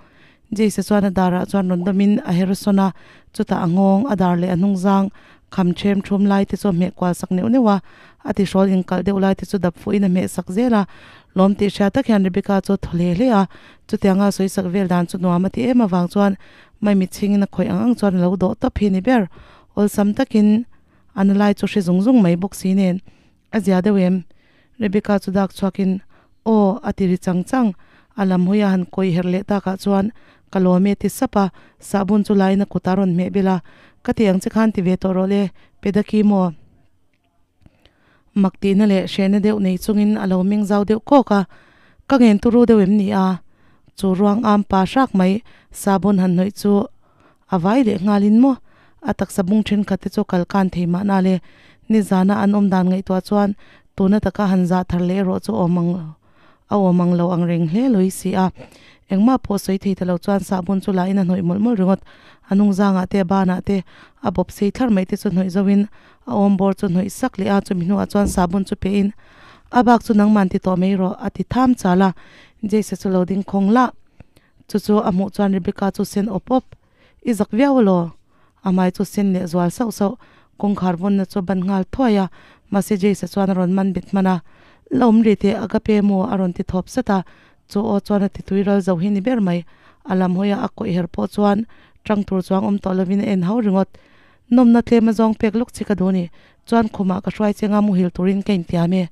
Jace-a chuan a darah chuan rawn dawmin a her sawn a, chutah a nghawng, a dar leh a hnungzang kham ṭhem ṭhum lai te chu a hmeh kual sak neuh neuh a, a tihrawl inkalh deuh lai te chu dap fuhin a hmeh sak zel a. Lawm tih hria tak hian Rebecca chu a thaw hle hle a, chutianga sawi sak vel dan chu nuam a ti em avang chuan Maimi chhingin a khawih ang ang chuan a lo dawh tawp hi a ni ber. Awlsam takin a na lai chu hre zung zung mai bawk si nen a zia deuh em? Rebecca chu dak chhuakin Aw a ti ri chang chang, a lam hawi a han kawih herh leh takah chuan Ka lawm e ti sap a, sahbun chu laiin a kut a rawn hmeh bel a, Ka ti ang che khan ti ve tawh rawh le, Pedaki maw? Mak tihna leh hrehna deuh nei chungin a lo meng zau deuh kawk a, Ka ngen turu deuh em ni a? Chu ruang am pa hrak mai sahbun han hnawih chu a vai leh nghalin maw? A taksa bung thenkhat te chu kal kan thei mahna le, nizana an awm dan ngaihtuah chuan tuna taka han zah thar leh erawh chu awm ang a awm ang lo ang reng hle lui si a. Engmah pawh sawi thei ta lo chuan sahbun chu lahin a hnawih mawlh mawlh ringawt. A hnungzangah te a banah te a bawp sei thlar mai te chu hnawih zoin a awm bawr chu hnawih sak leh a, chumi hnuah chuan sahbun chu pehin a bak chu nangman ti tawh mai rawh a ti tham chal a. Jace-a chu lo ding khawng lah. Chu chu a hmuh chuan Rebecca chu sen awp awp. I zak viau alaw? A hmai chu sen leh zual sauh sauh. Kawngkhar vawnna chu a ban nghal thuai a, mahse Jace-a chuan a rawn man bet hman a. La awm ri teh Agape maw? a rawn ti thawp sat a. Chu aw chuan a ti tui ral zo hi ni ber mai. A lam hawia a kawih her pawh chuan tang tur chuang awm tawh lovin a en hau ringawt. Nawmna tlem a zawng pek lawk chi ka duh ni. Chuan khumah ka hruai chenga muhil turin ka intiam e.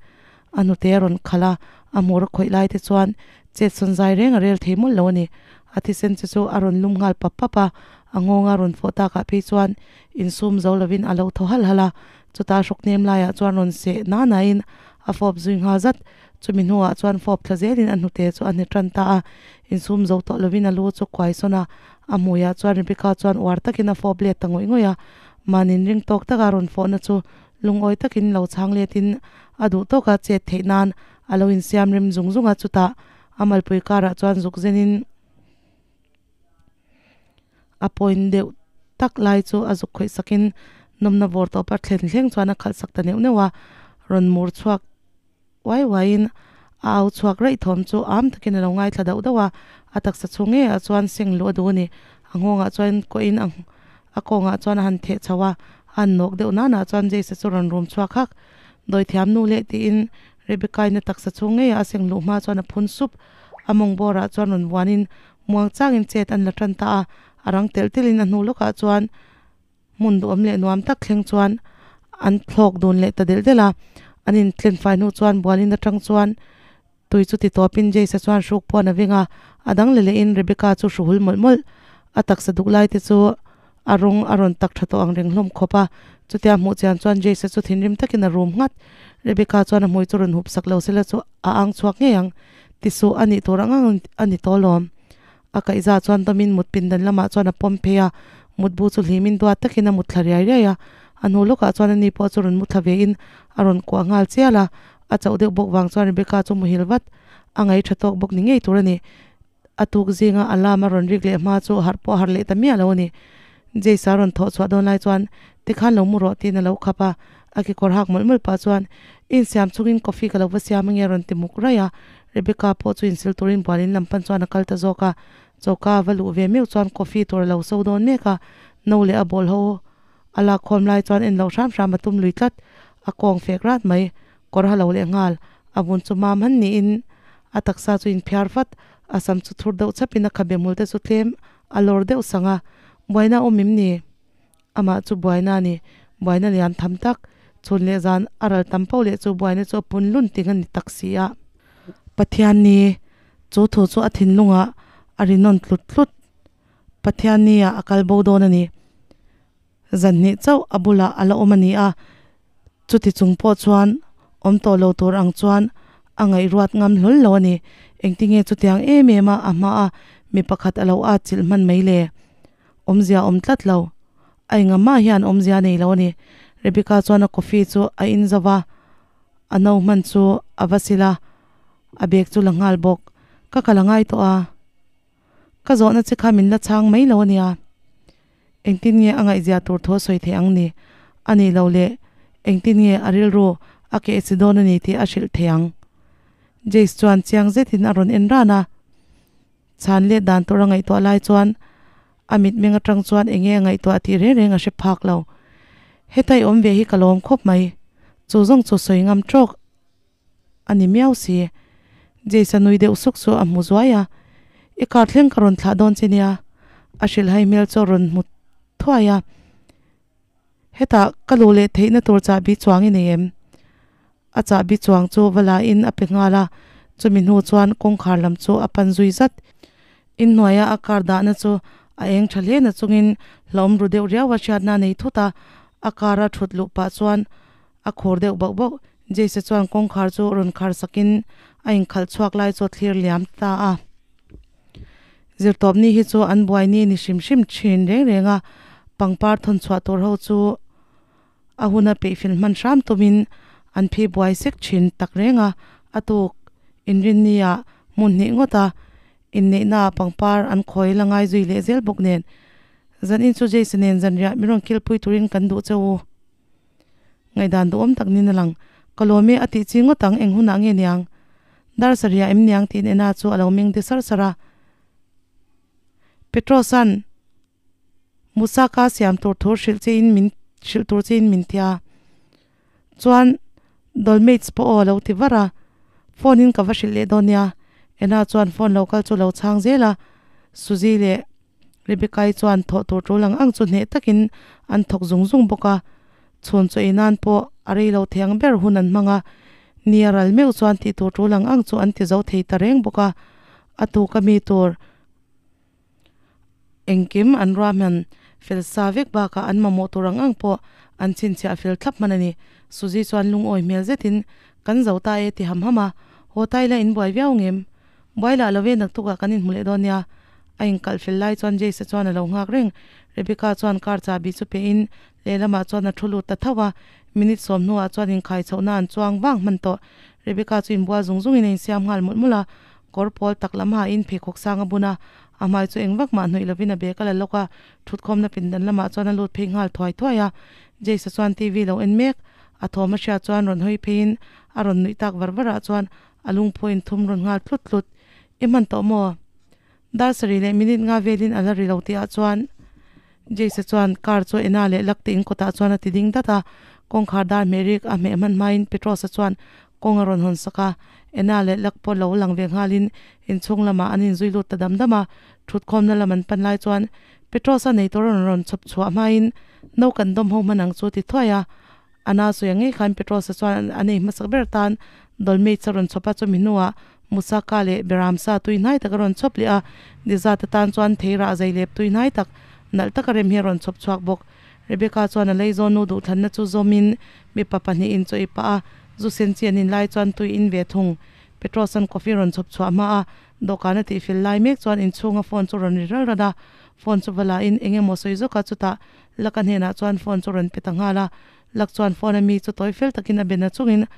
A hnute a rawn khalh a, a hmur a khawih lai te chuan chet sawn zai reng a rel thei mawlh lo a ni. A thisen che chu a rawn lum nghal pap pap a, A nghawnga rawn fawh takah phei chuan insum zo lovin a lo thaw halh halh a, chutah hrawk hnem laiah chuan rawn seh na nain a fawp zui nghal zat. Chumi hnuah chuan fawp thla zelin a hnute chu a hne tan ta a, insum zo tawh lovin a lu chu kuai sawn a, a hmuiah chuan Rebecca chuan uar takin a fawp let ta ngawih ngawih a, mahni ring tawk taka rawn fawhna chu lungawi takin lo chhang letin a duh tawka chet theih nan a lo insiam rem zung zung a, chutah a malpui karah chuan zuk zenin a point deuh tak lai chu a zuk khawih sakin nawmna vawr tawp a thlen thleng chuan a khalh sak ta neuh neuh a, rawn mur chhuak uai uaiin a au chhuak raih thawm chu am takin a lo ngaithla dauh dauh a, a taksa chhung ngeiah chuan seng luh a duh a ni, a nghawngah chuan kawhin a a kawngah chuan a han theh chho a, a han nawk deuh nanah chuan Jace-a chu rawn rum chhuak hak, Dawithiam nu leh tiin Rebecca-in a taksa chhung ngeiah a seng luh hma chuan a phun sup, a mawng bawrah chuan rawn vuanin muang changin chet an la tan ta a, a rang telh telhin a hnu lawkah chuan hmun duhawm leh nuam tak thleng chuan an thlawk dun leh ta delh delh a, an intlenfai hnu chuan bualin atang chuan tui chu ti tawpin Jace-a chuan hruk pawh a na veng a, a dang leh lehin Rebecca chu hru hul mawlh mawlh, a taksa duk lai te chu a rawng a rawn tak tha tawh ang reng hlawm khawp a, chutia hmuh chian chuan Jace-a chu thinrim takin a rum nghat, Rebecca chuan a hmui chu rawn hup sak lo sela chu a ang chhuak ngei ang, ti suh a nih tur ang ang a ni tawh alawm. A kaihza chuan dawmin mut pindan lamah chuan a pawm phei a, mutbu chu hlimin duat takin a mut thla riai riai a, a hnu lawkah chuan ani pawh chu rawn mu thla vein a rawn kuah nghal chial a, a chauh deuh bawk vang chuan Rebecca chu muhil vat a ngaih tha tawk bawk ni ngei tur a ni. A tuk zinga alarm a rawn rik leh hma chu harh pawh a harh leh ta miah lo a ni. Jace a rawn thawh chhuah dawn lai chuan tikhan lo mu rawh tiin a lo khap a, a kekawr hak mawlh mawlh pah chuan i insiam chungin coffee ka lo va siam ange a rawn ti muk raih a, Rebecca pawh chu insil turin bualin lam pan chuan a kal ta zawk a, choka a va luh ve meuh chuan coffee tur a lo so dawn mek a, no leh a bawl ho a lak khawm lai chuan en loh hram hram a tum lui tlat, a kawng fek rat mai, kawr ha lo leh nghal, a vun chu mam han niin a taksa chu inphiar vat, a sam chu thur deuh chapin a khabe hmul te chu tlem a lawr deuh sang a, buaina a awm em ni? Amah chu buaina a ni, buaina lian tham tak, chhun leh zan a ral tam poh leh chu buaina chu a pun lun ting a ni tak si a. Pathian ni, chu thu chu a thinlungah a rinawn tlut tlut. Pathian ni ah a kal bo dawn a ni. Zan hnih chauh a bulah a la awm a ni a, chuti chung pawh chuan awm tawh lo tur ang chuan a ngaihruat ngam hlawl lo a ni. Engtinge chutiang em em a a hmaa mi pakhat a lo atchilh hman mai le? Awmzia awm tlat lo. A engamah hian awmzia a nei lo a ni. Rebecca chuan a coffee chu a in zo va, a no hman chu a va sil a, a bag chu la nghal bawk. Ka kal a ngai tawh a, ka zawhna che kha min la chhang mai lo a nia. Engtin nge a ngaihzia tur thu a sawi theih ang ni? A nih loh leh engtin nge a rilru a keh chi dawn a ni tih a hrilh theih ang? Jace chuan chiang zetin a rawn en ran a. Chhan let dan tur a ngaihtuah lai chuan a mitmeng atang chuan enge a ngaihtuah tih reng reng a hre phak lo. Heta i awm ve hi ka lawm khawp mai. Chu zawng chu sawi ngam tawk a ni miau si. Jace-a nui deuh suk chu a hmu zuai a, I car thleng ka rawn thlah dawn che nia. A hrilhhai hmel chu a rawn hmu thuai a. Hetah ka luh leh theihna tur chahbi chuang i nei em? A chahbi chuang chu va la in a pe nghal a, chumi hnu chuan kawngkhar lam chu a pan zui zat. Inhnuaia a car dahna chu a eng tha hle na chungin hlauhawm ru deuh riau a hriatna a nei thut a, a car a thut luh pah chuan a khur deuh bauh bauh. Jace chuan kawngkhar chu rawn khar sakin a inkhalh chhuak lai chu a thlir liam ta a. Zirtawpni hi chu an buaini ni hrim hrim thin reng reng a, pangpar thawn chhuah tur ho chu A huna peihfel hman hram tumin an phi buai sek thin tak reng a, a tuk inrinni-ah hmun hnih ngawta inneihnaah pangpar an khawi la ngai zui leh zel bawk nen. Zanin chu Jason nen zanriah min rawn kilpui turin kan duh che u. Ngaihdan duhawm tak niin a lang. Ka lawm e a tih chi ngawt ang, eng hunah nge niang? Dar sarih em niang tiin Ena chu a lo meng de sar sar a. Petrosa'n. Musaka siam tur thu hrilh che in min hrilh tur che in min ti a, chuan Dolmates pawh aw a lo ti var a, phone in ka va hrilh leh dawn nia, Ena chuan phone lo kal chu lo chhang zel a, Suzy leh Rebecca-i chuan thawh tur tul ang ang chu hneh takin an thawk zung zung bawk a, chhun chaw ei nan pawh a rei lo thei ang ber hun an hmang a, ni a ral meuh chuan tih tur tul ang ang chu an ti zo thei ta reng bawk a, a tuk a mi tur. Engkim an ruahman fel sa vek bakah an mamawh tur ang ang pawh an chhinchhiah fel thlap hman a ni. Suzy chuan lungawi hmel zetin, Kan zo ta e ti ham ham a, haw ta ila in buai viau ngem? Buai lah lo ve naktukah kan inhmu leh dawn nia. A inkalh fel lai chuan Jace-a chuan a lo nghak reng. Rebecca chuan car chahbi chu pe in lehlamah chuan a thu lut ta tho a, minute sawm hnuah chuan inkhai chhohna an chuang vang hman tawh. Rebecca chu inbual zung zungin a insiam nghal mawlh mawlh a, kawr pawl tak lam hain pheikhawk sang a bun a, a hmai chu eng vak mah hnawih lovin a bag a la lawk a, thutkhawmna pindan lamah chuan a lut phei nghal thuai thuai a. Jace-a chuan TV lo en mek, a thawm a hriat chuan rawn hawi pheiin a rawn nuih tak var varah chuan a lungphaw in thum rawn nghal tlut tlut. I hman tawh maw? Dar sarih leh minute nga velin a la ri lo tihah chuan Jace-a chuan car chu ena leh lak te in kawtah chuan a ti ding dat a, kawngkhar dar hmeh rik a hmeh hman hmain Petros-a chuan kawng a rawn hawn sak a, ena leh lak pawh lo lang ve nghalin inchhung lamah an inzui lut ta dam dam a, thutkhawmna lam an pan lai chuan Petros-a nei tur a rawn rawn chhawp chhuah hmain no kan dawm ho hman ang chu ti thuai a, A na sawi ang ngei khan Petros-a chuan a nei hmasak ber tan Dolmades a rawn chhawp a, chumi hnuah Moussaka leh Beramsa tui hnai tak a rawn chhawp leh a, Dizat atan chuan theirah zei lep tui hnai tak nalh taka rem hi a rawn chhawp chhuak bawk. Rebecca chuan a leizawn nu duhthlanna chu zawmin mipa pahnihin chaw i pah a, zu sen chi an in lai chuan tui in ve thung. Petros-a'n coffee rawn chhawp chhuah hma a, dawhkan a tihfel lai mek chuan inchhunga phone chu rawn ri ral ral a, phone chu va la in eng emaw sawi zawk a, chutah Laka hnenah chuan phone chu rawn pe ta nghal a, Lak chuan phone a mi chu tawi fel takin a ben a chungin a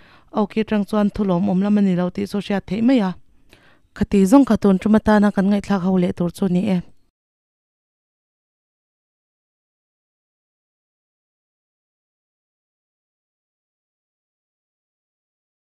awki atang chuan thu lawmawm lam a ni lo tih chu hriat theih mai a. Khati zawng kha tun tum atana kan ngaihthlak ho leh tur chu ni e.